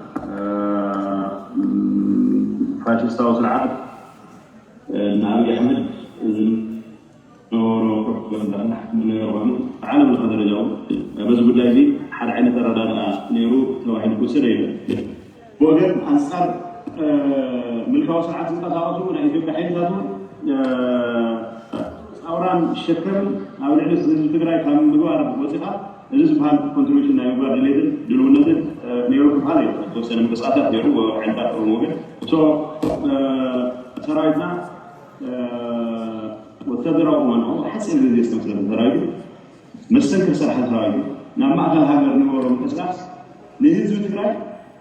ፋሽስታዊ ስርዓት ንኣብይ ኣሕመድ ዝነበሮ ፕሮፓጋንዳ ንሕክምና ይረኽቡ ዓለም ለኸ ደረጃ እውን በዚ ጉዳይ እዚ ሓደ ዓይነት ኣረዳድኣ ነይሩ ተባሂሉ ክውሰድ ኣይብል። ብወገን ኣንፃር ምልካዊ ስርዓት ዝንቀሳቐሱ ናይ ኢትዮጵያ ሓይልታት እውን ፃውራን ሸከምን ኣብ ልዕሊ ህዝቢ ትግራይ ካብ ምግባር ወፂኻ እዚ ዝበሃል ኮንትሪቢሽን ናይ ምግባር ድሌትን ድልውነትን ነይሩ ክበሃል እዩ። ዝተወሰነ ምንቅስቃሳት ነይሩ ሓይልታት ኦሮሞ ግን ሰራዊትና ወታደራዊ እዋን ሓፂር ግዜ ዝተመስረተ ሰራዊት መስተንክር ስራሕ ሰራዊት ናብ ማእከል ሃገር ንገበሮ ምንቅስቃስ ንህዝቢ ትግራይ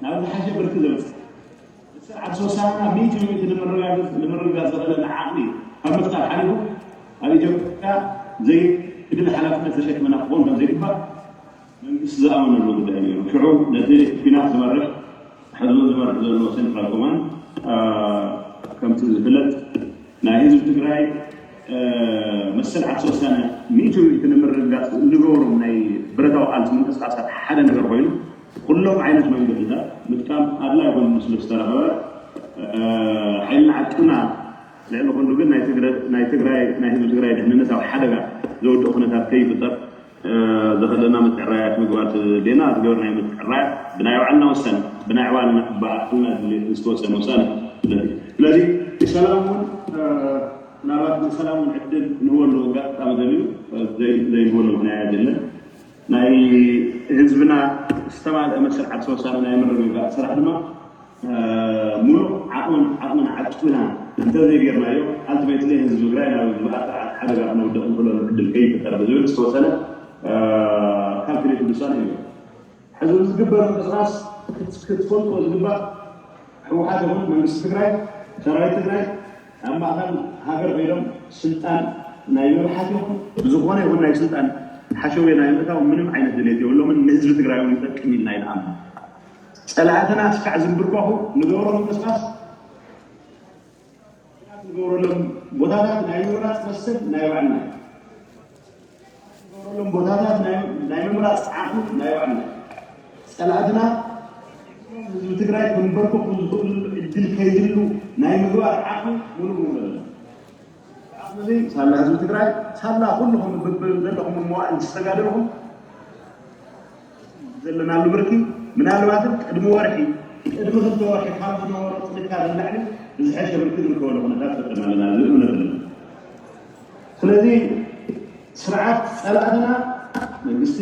ናብ ዝሓሸ ብርኪ ዘብፅሕ መሰል ዓርሰ ውሳነና ሚእቲ ብሚእቲ ንምርግጋፅ ዘኽእለና ዓቕሚ ካብ ምፍጣር ሓሊፉ ኣብ ኢትዮጵያ ዘይግድን ሓላፍነት ዘሸክመና ክኸውን ከም ዘይግባእ መንግስቲ ዝኣመነሉ ጉዳይ ነይሩ። ሽዑ ነቲ ኲናት ዝመርሕ ሕዚ እውን ዝመርሕ ዘሎ ሴንትራል ኮማንድ ከምቲ ዝፍለጥ ናይ ህዝቢ ትግራይ መሰል ዓርሰ ውሳነ ሚእቲ ብምርግጋፅ እንገብሮም ናይ ብረታዊ ቃልሲ ምንቅስቃሳት ሓደ ነገር ኮይኑ፣ ኩሎም ዓይነት መንገድታት ምጥቃም ኣድላይ ኮይኑ ስለ ዝተረኸበ፣ ሓይልና ዓቅምና ልዕሊ ኩሉ ግን ናይ ትግራይ ናይ ህዝቢ ትግራይ ድሕንነት ኣብ ሓደጋ ዘውድቕ ኩነታት ከይፍጠር ዘኸለና ምትዕራያት ምግባር ተዘድልየና ዝገበርናዮ ምትዕራያት ብናይ ባዕልና ውሳነ ብናይ ባዕልና ባዕልና ድሌት ዝተወሰነ ውሳነ። ስለዚ ሰላም እውን ምናልባት ንሰላም እውን ዕድል ንህበሉ ኣጋጣሚ ዘልዩ ዘይንህበሉ ምክንያት የለን። ናይ ህዝብና ዝተማልአ መሰል ዓርሰ ውሳነ ናይ ምርግጋእ ስራሕ ድማ ሙሉእ ዓቕምን ዓቕምን ዓቅምና እንተዘይጌርናዮ ኣልቲሜትሊ ህዝቢ ትግራይ ናብ ዝበኣሰ ሓደጋ ክነውድቕ ንኽእለሉ ዕድል ከይፍጠር ብዝብል ዝተወሰነ ካልኩሌትድ ውሳነ እዩ። ሕዚ ዝግበር ምንቅስቃስ ክትፈልጥዎ ዝግባእ ህወሓት ይኹን መንግስቲ ትግራይ ሰራዊት ትግራይ ኣብ ማእኸል ሃገር ኮይኖም ስልጣን ናይ ምብሓት ይኹን ብዝኾነ ይኹን ናይ ስልጣን ሓሸውየ ናይ ምእታው ምንም ዓይነት ድሌት የብሎምን። ንህዝቢ ትግራይ እውን ይጠቅም ኢልና ይንኣምን። ፀላእትና እስካዕ ዝንብርከኹ ንገብሮ ምንቅስቃስ ንገብረሎም ቦታታት ናይ ምምራፅ መሰል ናይ ባዕልና ንገብረሎም ቦታታት ናይ ምምራፅ ዓቕሚ ናይ ባዕልና ፀላእትና ህዝቢ ትግራይ ክንበርክኹ ዝኽእሉ ዕድል ከይህሉ ናይ ምግባር ዓቕሚ ሙሉ ሙሉ ኣለና። ዓቕሚ ሳላ ህዝቢ ትግራይ ሳላ ኩልኹም ብብዘለኹም መዋእል ዝተጋደልኹም ዘለናሉ ብርኪ ምናልባትም ቅድሚ ወርሒ ቅድሚ ክልተ ወርሒ ካብ ዝነበሮ ጥንካረ ንላዕሊ ብዝሐሸ ብርኪ ዝርከበሉ ኩነታት ፈጠርና ኣለና ዝብል እምነት ኣለና። ስለዚ ስርዓት ፀላእትና መንግስቲ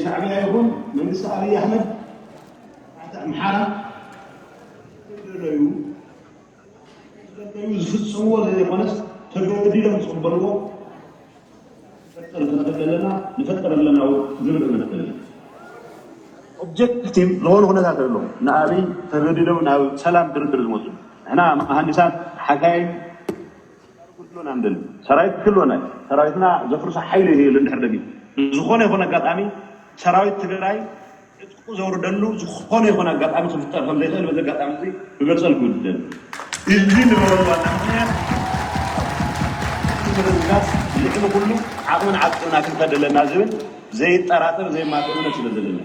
ሻዕብያ ይኹን መንግስቲ ኣብይ ኣሕመድ ኣምሓራ ደለዩ ዝፍፅምዎ ዘይኮነስ ተገዲዶም ዝቕበልዎ ንፈጥር ዘለና ንፈጥር ኣለና ዝብል እምነት ኦብጀክቲቭ ዝኾኑ ኩነታት ኣሎ ንኣብይ ተገዲዶም ናብ ሰላም ድርድር ዝመፁ ንሕና መሃንዲሳት ሓካይም ክህልወና ንደሊ ሰራዊት ክህልወና ሰራዊትና ዘፍርሶ ሓይሊ የለ እንድሕር ደጊ ዝኾነ ይኹን ኣጋጣሚ ሰራዊት ትግራይ ዕጥቁ ዘውርደሉ ዝኾነ ይኹን ኣጋጣሚ ክፍጠር ከም ዘይኽእል በዚ ኣጋጣሚ እዚ ክገልፀልኩ ይደሊ። እዚ ንበረሉ ዋና ምክንያት ምርግጋፅ ልዕሊ ኩሉ ዓቕምን ዓቅምና ክንፈድ ኣለና ዝብል ዘይጠራጠር ዘይማተ እምነት ስለ ዘለና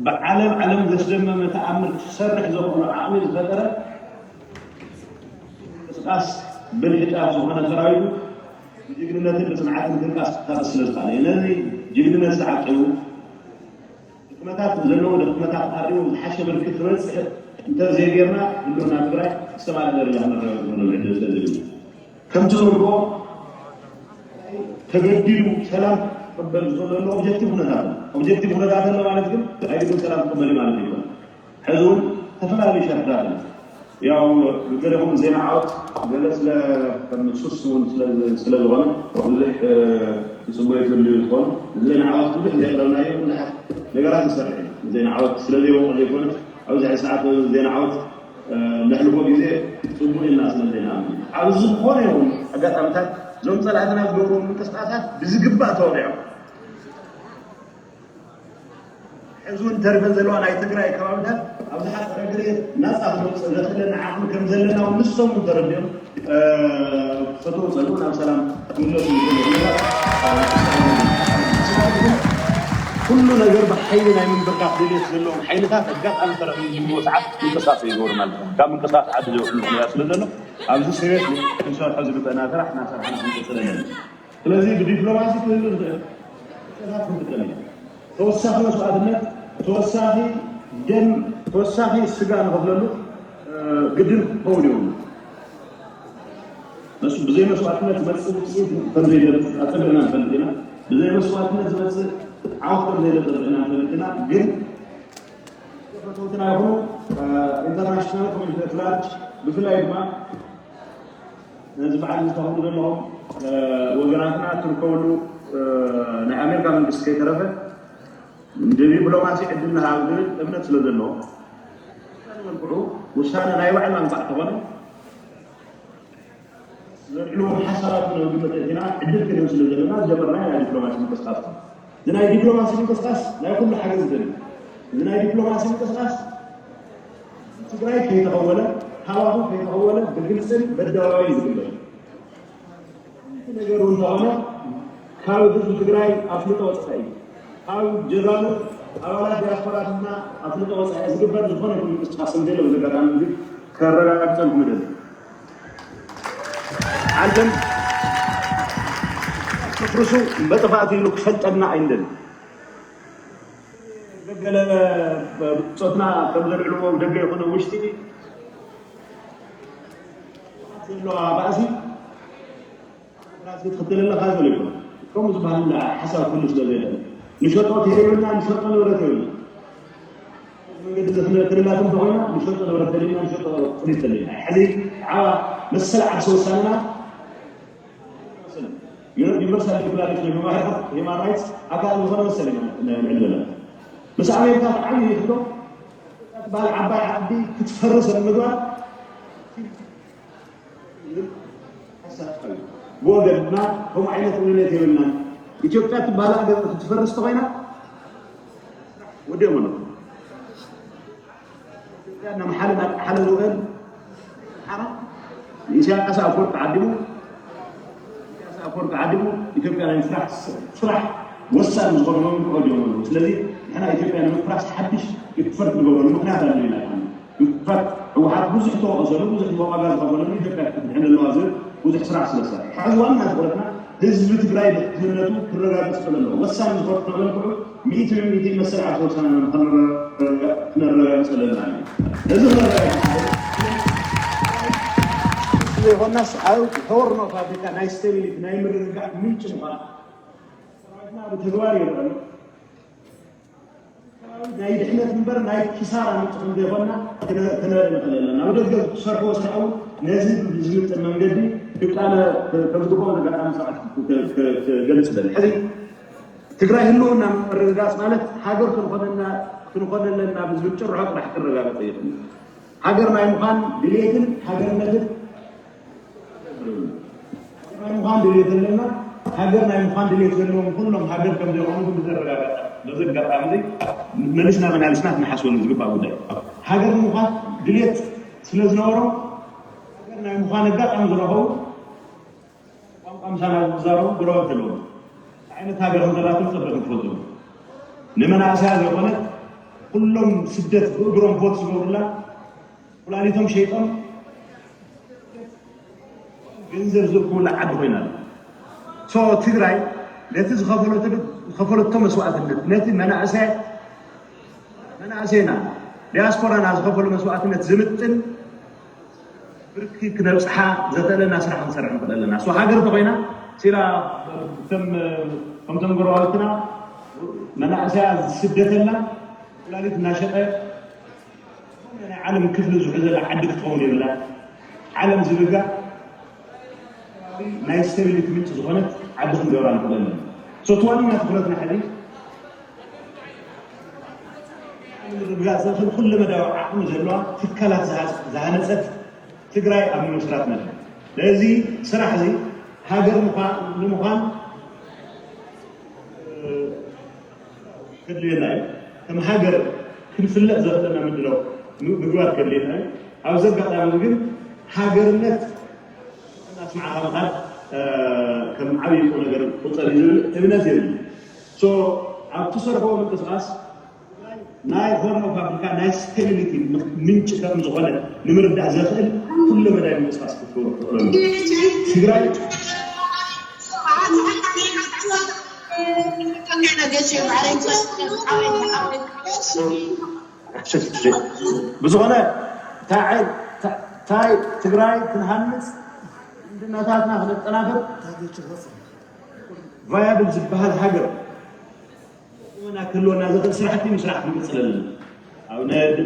ብዓለም ዓለም ዘስደመመ ተኣምር ክሰርሕ ዘኽእሎ ዓቕሚ ዝፈጠረ ምንቅስቃስ ብልሒ ጫፍ ዝኾነ ሰራዊቱ ብጅግንነትን ብፅንዓትን ክንቀሳቀስ ስለ ዝኽኣለ እዩ። ነዚ ጅግንነት ዝዓቂቡ ድክመታት ዘለዎ ድክመታት ኣሪሙ ዝሓሸ ብርኪ ክበፅሕ እንተዘይጌርና ህልውና ትግራይ ዝተማለ ደረጃ ክነረጋግፀሉ ዕድል ስለ ዘይብሉ ከምቲ ዝብልዎ ተገዲዱ ሰላም ክቕበል ዝኽእለሉ ኦብጀክቲቭ ኩነታት ኣሎ። ኦብጀክቲቭ ኩነታት ኣሎ ማለት ግን ኣይግድን ሰላም ክቕበል እዩ ማለት ኣይኮነን። ሕዚ እውን ዝተፈላለዩ ሸርሕታት ኣሎ። ያው ገለኹም ዜና ዓወት ገለ ስለ ከም ሱስ እውን ስለ ዝኾነ ብዙሕ ክፅበዩ ትልዩ ዝኾኑ ዜና ዓወት ብዙሕ ዘየቕረብናዮ ብዙሓት ነገራት ንሰርሕ ኢና። ዜና ዓወት ስለ ዘይወቕዕ ዘይኮነ ኣብዚ ሕዚ ሰዓት ዜና ዓወት ነሕልፎ ግዜ ፅቡቅ ኢልና ስለ ዘይንኣምን ኣብ ዝኾነ ይኹን ኣጋጣሚታት እዞም ፀላእትና ዝገብርዎ ምንቅስቃሳት ብዝግባእ ተወቂዖም ሕዚ እውን ተሪፈን ዘለዋ ናይ ትግራይ ከባቢታት ኣብ ዝሓፀረ ግዜ ናፃ ክንወፅእ ዘኽእለና ዓቕሚ ከም ዘለና እውን ንሶም እውን ተረዲኦም ፈተው ፀልኡ ናብ ሰላም ክምለሱ ዝኽእሉ ኩነታት ኩሉ ነገር ብሓይሊ ናይ ምንብርካኽ ድልየት ዘለዎም ሓይልታት ኣጋጣሚ ተረኺቡ ዝህልዎ ሰዓት ምንቅስቃስ ይገብሩ ማለት እዩ። ካብ ምንቅስቃስ ዓዲ ዘውዕሉ ኩነታት ስለ ዘሎ ኣብዚ ሲሪየስ ክንሰርሖ ዝግበአና ስራሕ እናሰርሐና ክንቅፅል ኣለና። ስለዚ ብዲፕሎማሲ ክህሉ ዝኽእል ተወሳኺ መስዋእትነት ተወሳኺ ደም ተወሳኺ ስጋ ንኸፍለሉ ግድን ክኸውን ይብሉ። ብዘይ መስዋእትነት ዝመፅእ ውፅኢት ከምዘይደርስ ኣፀቢቕና ንፈልጥ ኢና። ብዘይ መስዋእትነት ዝመፅእ ዓወት ከምዘይደርስ ኣፀቢቕና ንፈልጥ ኢና። ግን ፈተውትና ይኹኑ ኢንተርናሽናል ኮሚኒቲ ኣትላርጅ ብፍላይ ድማ ነዚ በዓል ዝተኸሉ ዘለኹም ወገናትና እትርከብሉ ናይ ኣሜሪካ መንግስቲ ከይተረፈ ብዲፕሎማሲ ዕድል ንሃብ ዝብል እምነት ስለ ዘለዎ መልክዑ ውሳነ ናይ ባዕልና እንኳዕ ተኾነ ዘድልዎም ሓሳባት ክነግምት ኢና ዕድል ክንህብ ስለ ዘለና ዝጀመርናዮ ናይ ዲፕሎማሲ ምንቅስቃስ እዚ ናይ ዲፕሎማሲ ምንቅስቃስ ናይ ኩሉ ሓገዝ ይደሊ። እዚ ናይ ዲፕሎማሲ ምንቅስቃስ ትግራይ ከይተኸወለ ካባኹ ከይተኸወለ ብግልፅን በደባባይ ዝግበር ነገሩ እንተኾነ ካብ ህዝቢ ትግራይ ኣፍልጦ ወፃኢ፣ ካብ ጀጋኑ ኣባላት ዲያስፖራትና ኣፍልጦ ወፃኢ ዝግበር ዝኾነ ይኹን ምንቅስቃስ ከምዘየለ በዚ ኣጋጣሚ እዚ ከረጋግፀልኩም ይደሊ። ዓለም ክፍርሱ መጥፋእቲ ኢሉ ክፈልጠና ኣይንደልን። ገለ ብጾትና ከም ዘልዕልዎ ደገ ይኹን ውሽጢ ዘለዋ ባእሲ ራሲ ትኽተል ኣለኻ ዝብል ይኹን ከምኡ ዝበሃል ሓሳብ ኩሉ ስለ ዘየለ ንሸጦ የብልና፣ ንሸጦ ንብረት የብልና። መንገዲ ዘፍለ ክልላት እንተኾይና ንሸጦ ንብረት ተደልና፣ ንሸጦ ጥሪት ተደልና። ሕዚ ዓባ መሰል ዓርሲ ውሳነና ዩኒቨርሳል ዲክላሬሽን ኦፍ ሂውማን ራይትስ ኣካል ዝኾነ መሰል ኢና ንዕል ዘለና። ምስ ኣሜሪካ ዓብዪ ሕቶ ትበሃል ዓባይ ዓዲ ክትፈርስ ኣብ ምግባር ሓሳብ እዩ። ብወገንና ከምኡ ዓይነት እምነት የብልናን። ኢትዮጵያ ትበሃል ሃገር ክትፈርስ ተኾይና ወዲኦም ኣለዉ። ኢትዮጵያ ናብ ሓደ ናብ ሓደ ዝውዕል ሓራ ኢሳያስ ኣፈወርቂ ዓዲሙ፣ ኢሳያስ ኣፈወርቂ ዓዲሙ ኢትዮጵያ ናይ ምስራሕ ስራሕ ወሳኒ ዝኾኑ መምርሒ ወዲኦም ኣለዉ። ስለዚ ንሕና ኢትዮጵያ ንምፍራስ ሓድሽ ኢፈርት ንገብረሉ ምኽንያት ኣሎ ኢና። ኢንፋክት ህወሓት ብዙሕ ተወቐሰሉ፣ ብዙሕ ዋጋ ዝኸፈለሉ ኢትዮጵያ ክትድሕን ኣለዋ ዝብል ብዙሕ ስራሕ ስለ ዝሰርሐ። ሕዚ ዋና ትኹረትና ህዝቢ ትግራይ ድሕንነቱ ክረጋገፅ ክእል ኣለዎ። ወሳኒ ዝኾነ መልክዑ ሚእቲ ብሚእቲ መሰል ዓርሰ ውሳነ ክነረጋግፅ ኣለና እዩ። እዚ ክነረጋግፅ ዘይኮናስ ኣብ ሆርን ኦፍ ኣፍሪካ ናይ ስቴቢሊቲ ናይ ምርግጋእ ምንጭ ምዃን ሰራዊትና ብተግባር ይረአ ኣሎ። ናይ ድሕነት እምበር ናይ ኪሳራ ምንጭ ከም ዘይኮና ክነ- ክነርኢ ንኽእል ኣለና። ኣብ ደገ ዝሰርሕዎ ስራሕ እውን ነዚ ብዝምጥን መንገዲ ክቃነ ከም ዝግብኦ ነጋጣሚ ሰዓት ክገልፅ ይደሊ። ሕዚ ትግራይ ህልውና ምርግጋፅ ማለት ሃገር ክንኾነና ክንኾነለና ብዝብል ጭርሖ ጥራሕ ክረጋገፅ ይኽእል። ሃገር ናይ ምዃን ድሌትን ሃገርነትን ናይ ምዃን ድሌት ዘለና ሃገር ናይ ምዃን ድሌት ዘለዎም ኩሎም ሃገር ከም ዘይኮኑ ብዘረጋገጠ በዚ ኣጋጣሚ እዚ መሊስና መላሊስና ክንሓስበሉ ዝግባእ ጉዳይ እዩ። ሃገር ንምዃን ድሌት ስለ ዝነበሮም ሃገር ናይ ምዃን ኣጋጣሚ ዝረኸቡ ቋንቋ ምሳና ዝዛረቡ ጉረበት ዘለዎም ዓይነት ሃገር ከም ዘላቶም ፀበ ክትፈልጡ ንመናእሰያ ዘይኮነ ኩሎም ስደት ብእግሮም ቮት ዝገብሩላ ኩላሊቶም ሸይጦም ገንዘብ ዝእክቡላ ዓዲ ኮይና ኣላ። ሶ ትግራይ ነቲ ዝኸፈለቶ ዝኸፈለቶ መስዋእትነት ነቲ መናእሰይ መናእሰይና ዲያስፖራና ዝኸፈሉ መስዋእትነት ዝምጥን ብርኪ ክነብፅሓ ዘኽእለና ስራሕ ክንሰርሕ ንኽእል ኣለና። ሶ ሃገር እንተኾይና ሲላ ከም ከምቶም ጎረባብትና መናእሰያ ዝስደተላ ኩላሊት እናሸጠ ናይ ዓለም ክፍሊ ዝሕዘላ ዓዲ ክትኸውን የብላ። ዓለም ዝብጋ ናይ ስቴቢሊቲ ምንጭ ዝኾነት ዓዲ ክንገብራ ንኽእል ኣለና። ሶ እቲ ዋና ትኹረትና ሕዚ ምርግጋፅ ዘኽእል ኩለመዳያዊ ዓቕሚ ዘለዋ ትካላት ዝሃ- ዝሃነፀት ትግራይ ኣብ ምምስራት መደብ ነዚ ስራሕ እዚ ሃገር ምዃ- ንምዃን ከድልየና እዩ። ከም ሃገር ክንፍለጥ ዘኽእለና ምድላው ም- ምግባር ከድልየና እዩ። ኣብዚ ኣጋጣሚ ግን ሃገርነት ኣስመዓኻ ምኻድ ከም ዓብዪ ቁም ነገር ክቁፀር እዩ ዝብል እምነት የብለይን። ሶ ኣብ ትሰርሕዎ ምንቅስቓስ ናይ ሆርን ኦፍ ኣፍሪካ ናይ ስቴቢሊቲ ምንጭ ከም ዝኾነ ንምርዳእ ዘኽእል ኩለ መዳይ ምንቅስቓስ ክትገብሩ ትኽእሉ ኣለኹም። ትግራይ ብዝኾነ እንታይ ትግራይ ክንሃንፅ ዝምድናታትና ክነጠናኽር ቫያብል ዝበሃል ሃገር ቁመና ክህልወና ዝኽእል ስራሕቲ ምስራሕ ክንቅፅል ኣለና። ኣብ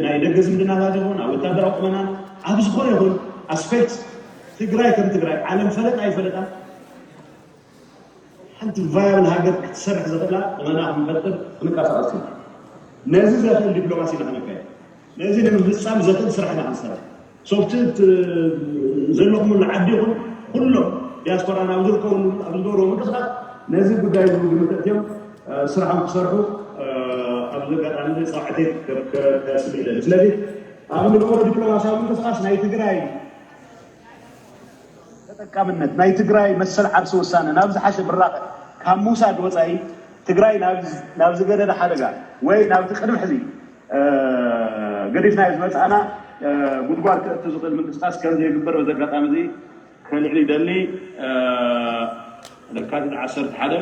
ናይ ደገ ዝምድናታት ይኹን ኣብ ወታደራዊ ቁመና ኣብ ዝኾነ ይኹን ኣስፔክት ትግራይ ከም ትግራይ ዓለም ፈለጣ ኣይፈለጣ ሓንቲ ቫያብል ሃገር ክትሰርሕ ዘኽእላ ቁመና ክንፈጥር ክንቀሳቐስ ኢና። ነዚ ዘኽእል ዲፕሎማሲ ኢና ክንካየድ። ነዚ ንምፍፃም ዘኽእል ስራሕ ኢና ክንሰርሕ። ሶፍቲ ዘለኹምሉ ዓዲ ይኹን ኩሎም ዲያስፖራና ኣብ ዝርከብሉ ኣብ ዝገብርዎ ምንቅስቃስ ነዚ ጉዳይ እዚ ግምት ኣእትዮም ስራሖም ክሰርሑ ኣብዚ ኣጋጣሚ ፃውዕተይ ከስምዕ ይደሊ። ስለዚ ኣብ ንገብሮ ዲፕሎማሲያዊ ምንቅስቃስ ናይ ትግራይ ተጠቃምነት ናይ ትግራይ መሰል ዓርሲ ውሳነ ናብ ዝሓሸ ብራኸ ካብ ምውሳድ ወፃኢ ትግራይ ናብ ዝገደደ ሓደጋ ወይ ናብቲ ቅድሚ ሕዚ ገዲፍናዮ ዝመፃእና ጉድጓድ ክእቱ ዝኽእል ምንቅስቃስ ከም ዘይግበር በዚ ኣጋጣሚ እዚ ከልዕል ይደሊ። ለካቲት ዓሰርተ ሓደ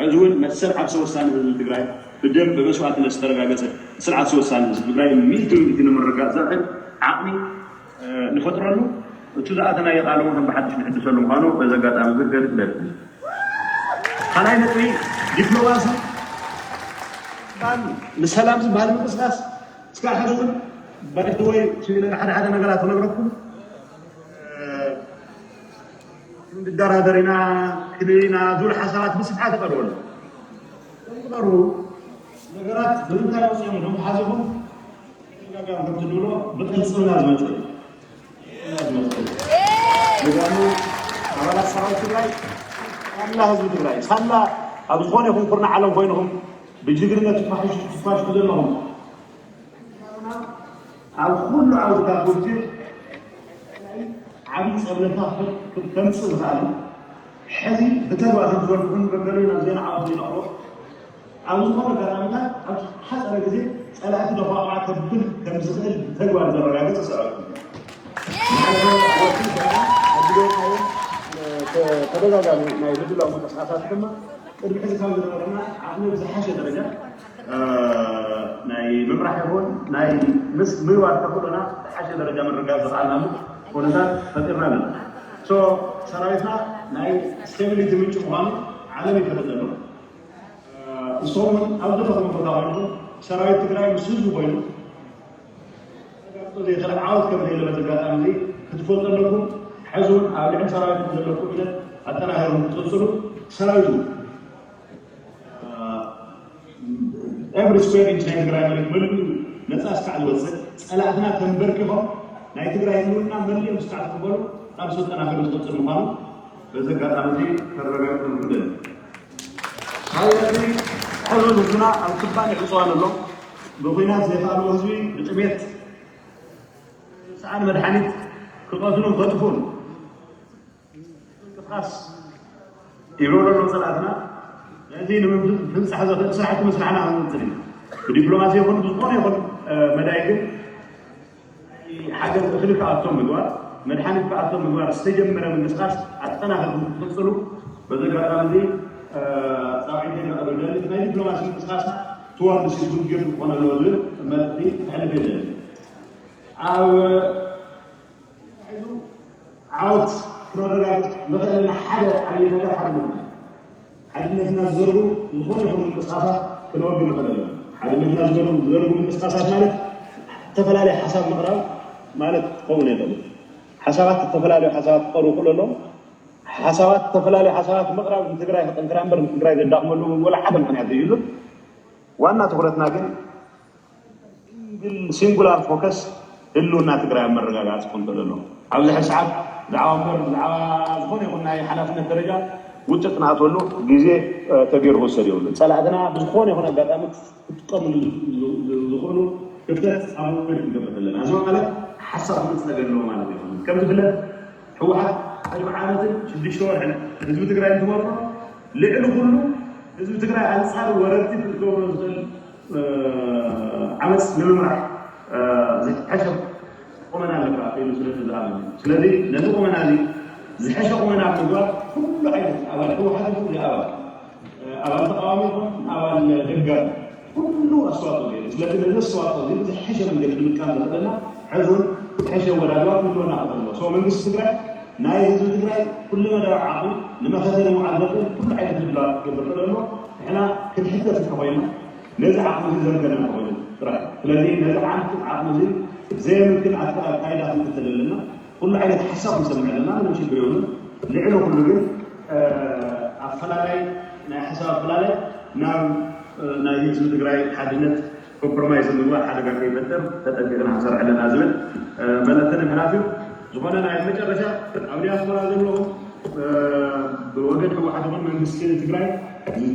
ሕዚ እውን መሰል ዓርሰ ውሳነ ህዝቢ ትግራይ ብደም ብመስዋእትነት ዝተረጋገፀ መሰል ዓርሰ ውሳነ ህዝቢ ትግራይ ሚእቲ ሚእቲ ንምርጋፅ ዘኽእል ዓቕሚ ንፈጥረሉ፣ እቲ ዝኣተናዮ ቃል እውን ከም ብሓድሽ ንሕድሰሉ ምዃኑ በዚ ኣጋጣሚ ዝርገጥ ይደሊ። ካልኣይ ነጥቢ ዲፕሎማሲ ንሰላም ዝበሃል ምንቅስቃስ እስካብ ሕዚ እውን ባይተወይ ስለ ሓደ ሓደ ነገራት ክነግረኩም ክንደራደር ኢና ክንብል ኢና ዝብል ሓሳባት ብስፍሓት ይቐርበሉ። እዞም ዝቐርቡ ነገራት ብምንታይ ወፂኦም ኢኹም ሓዚኹም ተደጋጋሚ ከምቲ ንብሎ ብቅልፅምና ዝመፅእ እዩ። ዝመፅእ እዩ። ጀጋኑ ኣባላት ሰራዊት ትግራይ ሳላ ህዝቢ ትግራይ ሳላ ኣብ ዝኾነ ይኹን ኩርናዕ ዓለም ኮይንኹም ብጅግንነት ትፋሽሹ ዘለኹም ኣብ ኩሉ ዓውድታት ውግእ ዓብዪ ፀብለልታ ከምፅእ ዝኽኣለ ሕዚ ብተግባር ከም ዝበልኩኹም ገለገለ ናብ ዜና ዓወት ይነቕሎ ኣብ ዝኾነ ኣጋጣሚታት ኣብ ሓፀረ ግዜ ፀላእቲ ደፋቕዓ ከብል ከም ዝኽእል ብተግባር ዘረጋገፀ ሰራዊት እዩ። ተደጋጋሚ ናይ ምድላው ምንቅስቃሳት ድማ ቅድሚ ሕዚ ካብ ዝነበረና ዓቕሚ ብዝሓሸ ደረጃ ናይ ምምራሕ ይኹን ናይ ምስ ምንዋር ተኽእሎና ዝሓሸ ደረጃ ምርጋብ ዝኽኣልናሉ ኩነታት ፈጢርና ኣለና። ሰራዊትና ናይ ስቴቢሊቲ ምንጪ ምዃኑ ዓለም ይፈልጥ ዘሎ። ንስኹም እውን ኣብ ዘለኹም ቦታ ኮይንኩም ሰራዊት ትግራይ ምስ ህዝቢ ኮይኑ ተጋግጦ ዘይኽእል ዓወት ከም ዘየለ በዚ ኣጋጣሚ እዚ ክትፈልጡ ኣለኩም። ሕዚ እውን ኣብ ልዕሊ ሰራዊትኩም ዘለኩም እምነት ኣጠናኺርኩም ክትቕፅሉ ሰራዊት እውን every square inch ናይ ትግራይ መሬት መሊኡ ነፃ እስካዕ ዝወፅእ ፀላእትና ተንበርኪኾም ናይ ትግራይ ህልውና መሊኦም እስካዕ ዝቕበሉ ቃልሲ ኣጠናኺሩ ዝቕፅል ምዃኑ በዚ ኣጋጣሚ እዚ ከረጋግፀልኩም እደሊ። ካብ ነጥቢ ሕዚ ህዝብና ኣብ ክባን ይዕፅዋን ኣሎ። ብኹናት ዘይከኣልዎ ህዝቢ ብጥሜት ሰዓን መድሓኒት ክቐትሉን ከጥፉን ምንቅስቃስ ይገብሩ ኣለዉ ፀላእትና። ነዚ ንምፍንፃሕ ዘኽእል ስራሕቲ ምስራሕና ክንቅፅል ኢና። ብዲፕሎማሲ ይኹን ብዝኾነ ይኹን መዳይ ግን ሓገዝ እኽሊ ክኣቶም ምግባር፣ መድሓኒት ክኣቶም ምግባር ዝተጀመረ ምንቅስቃስ ኣጠናኺርኩም ክትቅፅሉ በዚ ኣጋጣሚ እዚ ፃውዒተይ ከቕርብ ይደሊ። ናይ ዲፕሎማሲ ምንቅስቃስ ትዋርድ ሲዝጉድ ጌር ክኾነ ኣለዎ ዝብል መልእኽቲ ከሕልፍ ይደሊ። ኣብ ዓወት ክነረጋግፅ ንኽእለና ሓደ ዓብዪ ነገር ሓደ ምዃን ሓድነትና ዝዘርጉ ዝኾነ ይኹን ምንቅስቃሳት ክነወግድ ንኽእል ኣለና። ሓድነትና ዝዘርጉ ዝዘርጉ ምንቅስቃሳት ማለት ዝተፈላለዩ ሓሳብ ምቕራብ ማለት ክኸውን ይኽእል። ሓሳባት ዝተፈላለዩ ሓሳባት ክቐርቡ ክእሉ ኣለዎም። ሓሳባት ዝተፈላለዩ ሓሳባት ምቕራብ ንትግራይ ክጠንክራ እምበር ንትግራይ ዘዳኽመሉ ወላ ሓደ ምኽንያት ዘይህሉን ዋና ትኹረትና ግን ሲንጉላር ፎከስ ህልውና ትግራይ ኣብ መረጋጋፂ ክኾን ተደሎ ኣብዚ ሕዚ ሰዓት ብዛዕባ እምበር ብዛዕባ ዝኾነ ይኹን ናይ ሓላፍነት ደረጃ ውፅጥ ንኣትወሉ ግዜ ተገይሩ ክወሰድ የብሉ። ፀላእትና ብዝኾነ ይኹን ኣጋጣሚ ክጥቀምሉ ዝኽእሉ ክፍተት ኣብ ወገድ ክንገብር ኣለና። እዚ ማለት ሓሳብ ክምፅእ ኣለዎ ማለት ይኹን ከም ዝፍለጥ ህወሓት ቅድሚ ዓመትን ሽዱሽተ ወርሕን ህዝቢ ትግራይ እንትመርዶ ልዕሊ ኩሉ ህዝቢ ትግራይ ኣንፃር ወረርቲ ክትገብሮ ዝኽእል ዓመፅ ንምምራሕ ዝሕሸ ቁመና ኣለካ ኢሉ ስለ ዝኣምን እዩ። ስለዚ ነዚ ቁመና እዚ ዝሐሸ ቁመና ኣብ ምግባር ኩሉ ዓይነት ኣባል ህወሓት ይኹን ኣባል ኣባል ተቃዋሚ ይኹን ኣባል ደጋፊ ኩሉ ኣስተዋፅኦ ገይሩ። ስለዚ ነዚ ኣስተዋፅኦ እዚ ብዝሐሸ መንገዲ ንምጥቃም ዘኽእለና ሕዚ እውን ዝሐሸ ወዳድባ ክህልወና ክኽእል ኣለዎ። መንግስቲ ትግራይ ናይ ህዝቢ ትግራይ ኩለመዳያዊ ዓቕሚ ንመኸተ ንምውዓል ዘኽእል ኩሉ ዓይነት ምድላዋት ክገብር ክእል ኣሎ። ንሕና ክንሕተት እንተኾይና ነዚ ዓቕሚ እዚ ዘንገና እንተኾይኑ ጥራሕ። ስለዚ ነዚ ዓንቱ ዓቕሚ እዚ ዘየምክን ኣካይዳ ክንክተል ኣለና። ኩሉ ዓይነት ሓሳብ ክንሰምዕ ኣለና። ምንም ሽግር የብሉን። ልዕሊ ኩሉ ግን ኣፈላላይ ናይ ሓሳብ ኣፈላላይ ናብ ናይ ህዝቢ ትግራይ ሓድነት ኮምፕሮማይዝ ምግባር ሓደጋ ከይፈጥር ተጠንቂቕና ክንሰርሕ ኣለና ዝብል መልእኽቲ ንምሕላፍ እዩ። ዝኾነ ናይ መጨረሻ ኣብ ዲያስፖራ ዘለኹም ብወገን ህወሓት ይኹን መንግስቲ ትግራይ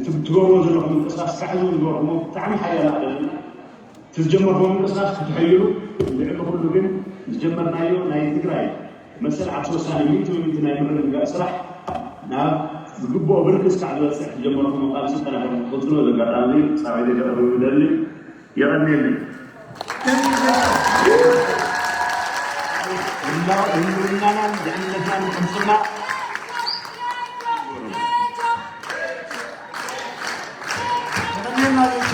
ትገብርዎ ዘለኹም ምንቅስቃስ ክሳዕ ዝውን ዝበርኩሞ ብጣዕሚ ሓያል ኣለና። እቲ ዝጀመርኩሞ ምንቅስቃስ ክትሕይሉ ልዕሊ ኩሉ ግን ዝጀመርናዮ ናይ ትግራይ መሰል ዓርሰ ውሳነ ሚእቲ ብሚእቲ ናይ ምርግጋእ ስራሕ ናብ ዝግብኦ ብርኪ እስካዕ ዝበፅሕ ዝጀመርኩሞ ቃልሲ ጠናኺርኩም ክትቕፅሉ በዚ ኣጋጣሚ ፃውዒተይ ከቕርብ ይደሊ። የቐንየለይ። ህልውናናን ድሕንነትናን ቅርስና። የቐንየልና ሌንጮ።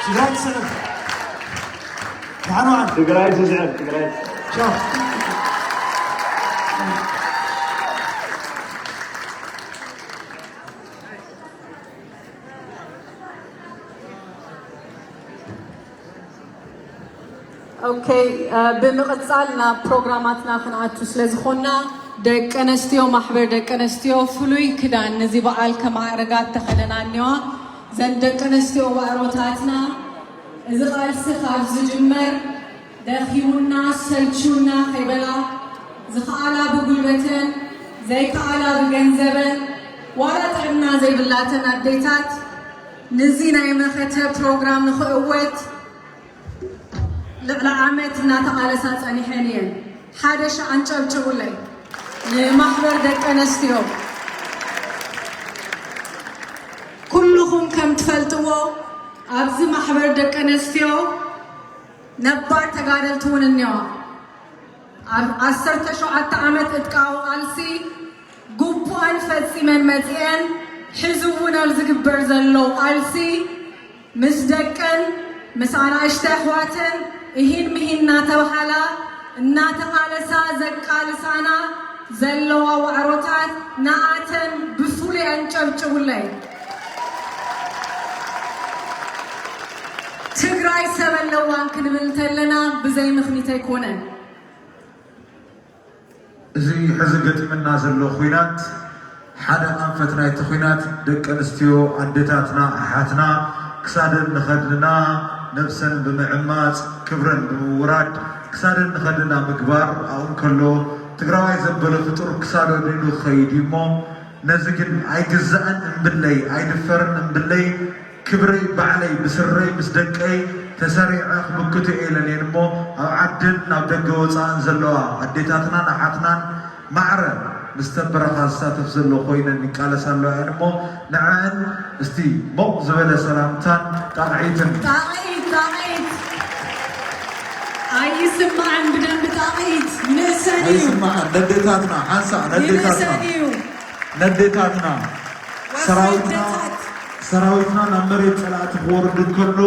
ትግራይ ትስዕር። ደሓን ዋል። ትግራይ ትስዕር። ትግራይ ትስዕር። ቻው። ኦኬ፣ እ፣ ብምቕጻል ናብ ፕሮግራማትና ክንኣቱ ስለ ዝኾንና፣ ደቂ ኣንስትዮ፣ ማሕበር ደቂ ኣንስትዮ ፍሉይ ክዳን ነዚ በዓል ከማዕረጋ ተኸደና እኒዋ። እዘን ደቂ ኣንስትዮ ዋዕሮታትና፣ እዚ ቃልሲ ካብ ዝጅመር ደኺሙና፣ ሰልችዩና ከይበላ፣ ዝኸኣላ ብጉልበተን፣ ዘይከኣላ ብገንዘበን፣ ዋላ ጥዕና ዘይብላተን ኣዴታት፣ ንዚ ናይ መኸተ ፕሮግራም ንኽእወት፣ ልዕሊ ዓመት እናተቓለሳ ጸኒሐን እየን። ሓደ ሻዕ ኣንጨብጭቡለይ ንማሕበር ደቂ ኣንስትዮ። ኩልኹም ከም ትፈልጥዎ ኣብዚ ማሕበር ደቂ ኣንስትዮ ነባር ተጋደልቲ እውን እኒዋ። ኣብ ዓሰርተ ሸውዓተ ዓመት እጥቃዊ ቃልሲ ግቡኣን ፈጺመን መጺኤን፣ ሕዚ እውን ኣብ ዝግበር ዘሎ ቃልሲ ምስ ደቀን ምስ ኣናእሽተ ኣሕዋተን እሂን ምሂን እናተባሃላ እናተቓለሳ ዘቃልሳና ዘለዋ ዋዕሮታት ንኣተን ብፍሉይ ኣንጨብጭቡለይ። ትግራይ ሰብ ኣለዋን ክንብል እንተለና ብዘይ ምኽኒት ኣይኮነን። እዚ ሕዚ ገጢምና ዘሎ ኹናት ሓደ ኣንፈት ናይቲ ኹናት ደቂ ኣንስትዮ ኣደታትና ኣሓትና ክሳደን ንኸድና ነብሰን ብምዕማፅ ክብረን ብምውራድ ክሳደን ንኸድና ምግባር ኣብኡ እንከሎ ትግራዋይ ዘበለ ፍጡር ክሳዱ ኣድኒኑ ክኸይድ እዩ እሞ ነዚ ግን ኣይግዛእን እምብለይ ኣይድፈርን እምብለይ ክብረይ ባዕለይ ብስረይ ምስ ደቀይ ተሰሪዐ ክምክቶ እየ ኢለን እየን እሞ ኣብ ዓድን ናብ ደገ ወፃእን ዘለዋ ኣዴታትናን ኣሓትናን ማዕረ ምስተን በረኻ ዝሳተፍ ዘሎ ኮይነን ይቃለሳ ኣለዋ እየን እሞ ንዐአን እስቲ ሞቕ ዝበለ ሰላምታን ጣቕዒትን ጣቕዒት ጣቕዒት ኣይስማዕን ብደንቢ ጣቕዒት ንእሰን እዩ ኣይስማዓን ነዴታትና ሓንሳእ ነዴታትና ይንእሰን እዩ ነዴታትና ሰራዊትና ወፍረደታት ሰራዊትና ናብ መሬት ፀላእቲ ክወርድ እንከሎ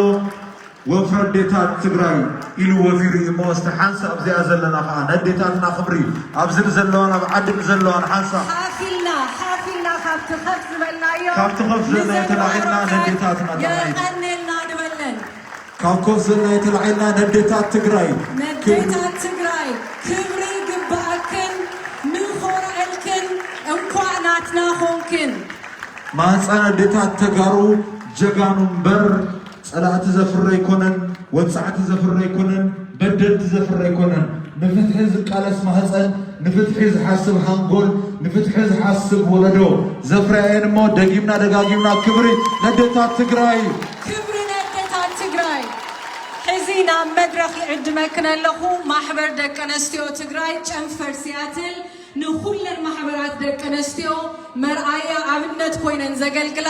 ወፍረዴታት ትግራይ ኢሉ ወፊሩ እዩ እሞ እስቲ ሓንሳእ ኣብዚኣ ዘለና ከዓ ነዴታትና ክብሪ ኣብዚ ንዘለዋን ኣብ ዓዲ ንዘለዋን ሓንሳእ ሓፊልና ሓፊልና ካብቲ ከፍ ዝበልናዮ ካብቲ ከፍ ዘላ የተላዒልና ነዴታትና ጣቕዒት የቐንየልና ንበለን ካብ ኮፍ ዘላ የተላዒልና ነዴታት ትግራይ ነዴታት ትግራይ ክብሪ ይግበኣክን ንኾርዐልክን እንኳዕ ናትና ኾንክን ማህፃን ኣዴታት ተጋሩ ጀጋኑ እምበር ፀላእቲ ዘፍሪ ኣይኮነን፣ ወፃዕቲ ዘፍሪ ኣይኮነን፣ በደልቲ ዘፍሪ ኣይኮነን። ንፍትሒ ዝቃለስ ማህፀን፣ ንፍትሒ ዝሓስብ ሃንጎል፣ ንፍትሒ ዝሓስብ ወለዶ ዘፍረያ እየን እሞ ደጊምና ደጋጊምና ክብሪ ነዴታት ትግራይ። ክብሪ ነዴታት ትግራይ። ሕዚ ናብ መድረኽ ይዕድመክን ኣለኹ። ማሕበር ደቂ ኣንስትዮ ትግራይ ጨንፈር ሲያትል ንኹለን ማሕበራት ደቂ ኣንስትዮ መርኣያ ኣብነት ኮይነን ዘገልግላ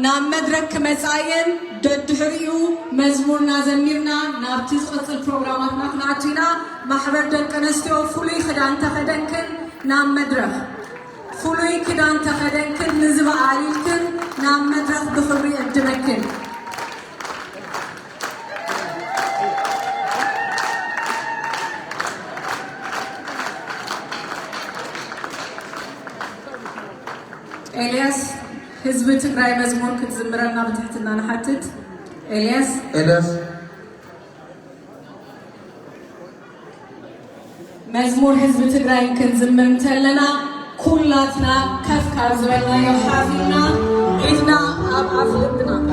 ናብ መድረክ ክመፃ እየን። ደድሕሪኡ መዝሙርና ዘሚርና ናብቲ ዝቕፅል ፕሮግራማትና ክንኣቱ ኢና። ማሕበር ደቂ ኣንስትዮ ፍሉይ ክዳን ተኸደንክን ናብ መድረኽ ፍሉይ ክዳን ተኸደንክን ንዚ በዓል ኢልክን ናብ መድረኽ ብኽብሪ እዕድመክን። ኤልያስ ህዝቢ ትግራይ መዝሙር ክትዝምረልና ብትሕትና ንሓትት። ኤልያስ ኤልያስ መዝሙር ህዝቢ ትግራይ ክንዝምር እንተለና ኩላትና ከፍ ካብ ዝበልናዮ ሓፍ ኢልና ኢድና ኣብ ኣፍ ልብና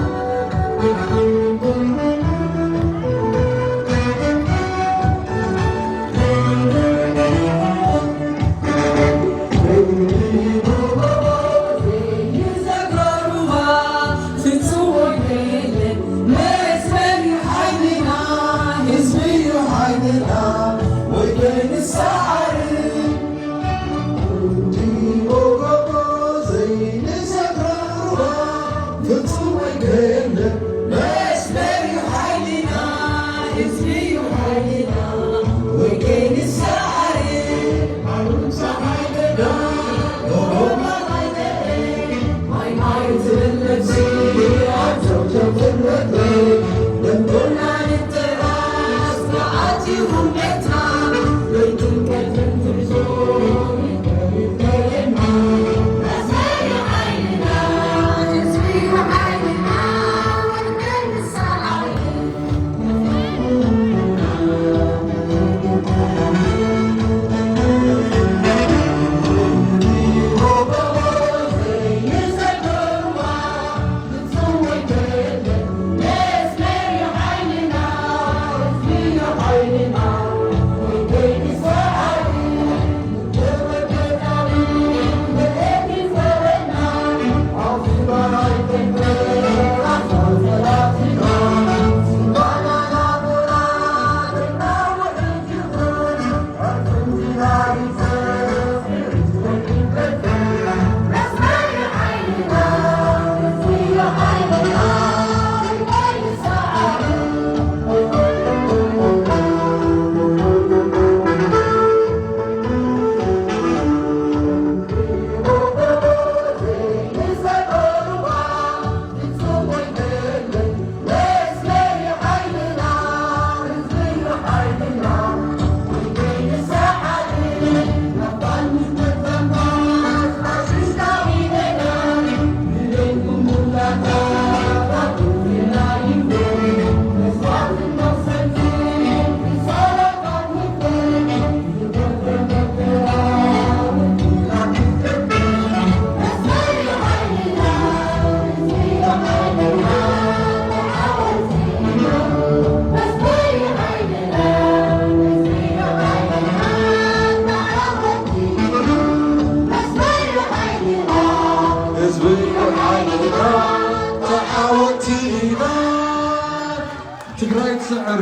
ትግራይ ትስዕር።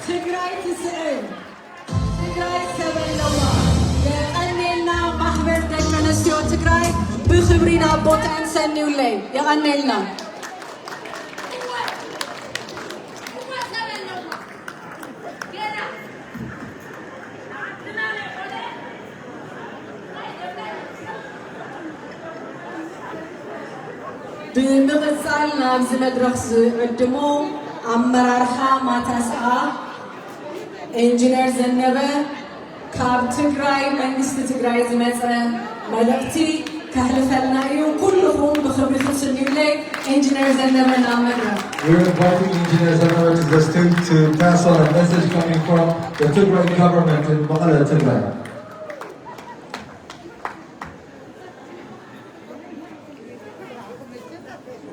ትግራይ ትስዕር። ትግራይ ሰበለዋ። የቐኔልና ማሕበር ደቂ ኣንስትዮ ትግራይ ብኽብሪ ናብ ቦታን ሰንዩለይ። የቐኔልና። ብምቕጻል ናብዚ መድረኽ ዝዕድሞ ኣመራርሓ ማታስኣ ኢንጂነር ዘነበ ካብ ትግራይ መንግስቲ ትግራይ ዝመጸ መልእኽቲ ከሕልፈልና እዩ። ኩልኹም ብኽብሪ ክትስንዩለይ ኢንጂነር ዘነበ ናብ መድረኽ። We're inviting Engineer Zanawa to the stage to pass on a message coming from the Tigray government in Mekelle, Tigray.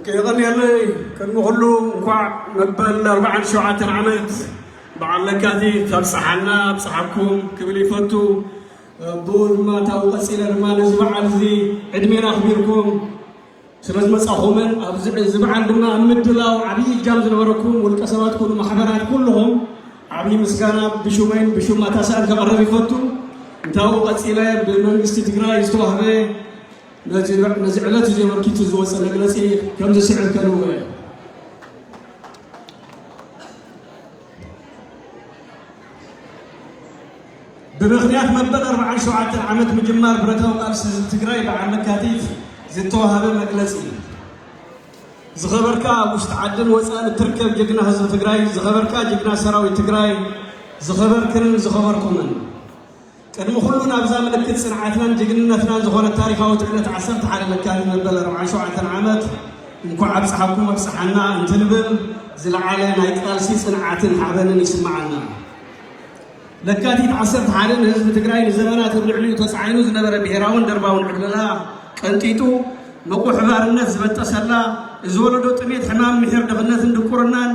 የቐንየለይ። ቅድሚ ኩሉ እንኳዕ መበል ኣርባዓን ሸውዓተን ዓመት በዓል ለካቲት ኣብፀሓና ኣብፀሓኩም ክብል ይፈቱ። ብኡ ድማ ታው ቀፂለ ድማ ነዚ በዓል እዚ ዕድሜና ኣኽቢርኩም ስለ ዝመፃኹምን ኣብዚ እዚ በዓል ድማ ኣብ ምድላው ዓብዪ እጃም ዝነበረኩም ውልቀ ሰባት ኩሉ ማሕበራት ኩልኹም ዓብዪ ምስጋና ብሹመይን ብሹም ኣታሳእን ከቕርብ ይፈቱ። እንታው ቀፂለ ብመንግስቲ ትግራይ ዝተዋህበ ነዚ ዕለት እዚ ኣመልኪቱ ዝወፀ መግለፂ ከም ዝስዕብ ከንውዕ። ብምኽንያት መበል ኣርባዓን ሸውዓተን ዓመት ምጅማር ብረታዊ ቃልሲ ህዝቢ ትግራይ በዓል ለካቲት ዝተዋሃበ መግለፂ። ዝኸበርካ ኣብ ውሽጢ ዓድን ወፃእን እትርከብ ጅግና ህዝቢ ትግራይ፣ ዝኸበርካ ጅግና ሰራዊት ትግራይ፣ ዝኸበርክንን ዝኸበርኩምን። ቅድሚ ኩሉ ናብዛ ምልክት ፅንዓትናን ጅግንነትናን ዝኾነት ታሪኻዊት ዕለት ዓሰርተ ሓደ ለካቲት መበል ኣርባዓን ሸውዓተን ዓመት እንኳዕ ኣብፀሓኩም ኣብፀሓና እንትንብል ዝለዓለ ናይ ቃልሲ ፅንዓትን ሓበንን ይስምዓና። ለካቲት ዓሰርተ ሓደ ንህዝቢ ትግራይ ንዘመናት ኣብ ልዕሊኡ ተፃዒኑ ዝነበረ ብሄራውን ደርባውን ዕብለላ ቀንጢጡ ምቑሕ ባርነት ዝበጠሰላ፣ እዚ ወለዶ ጥሜት፣ ሕማም፣ ምሒር ድኽነትን ድንቁርናን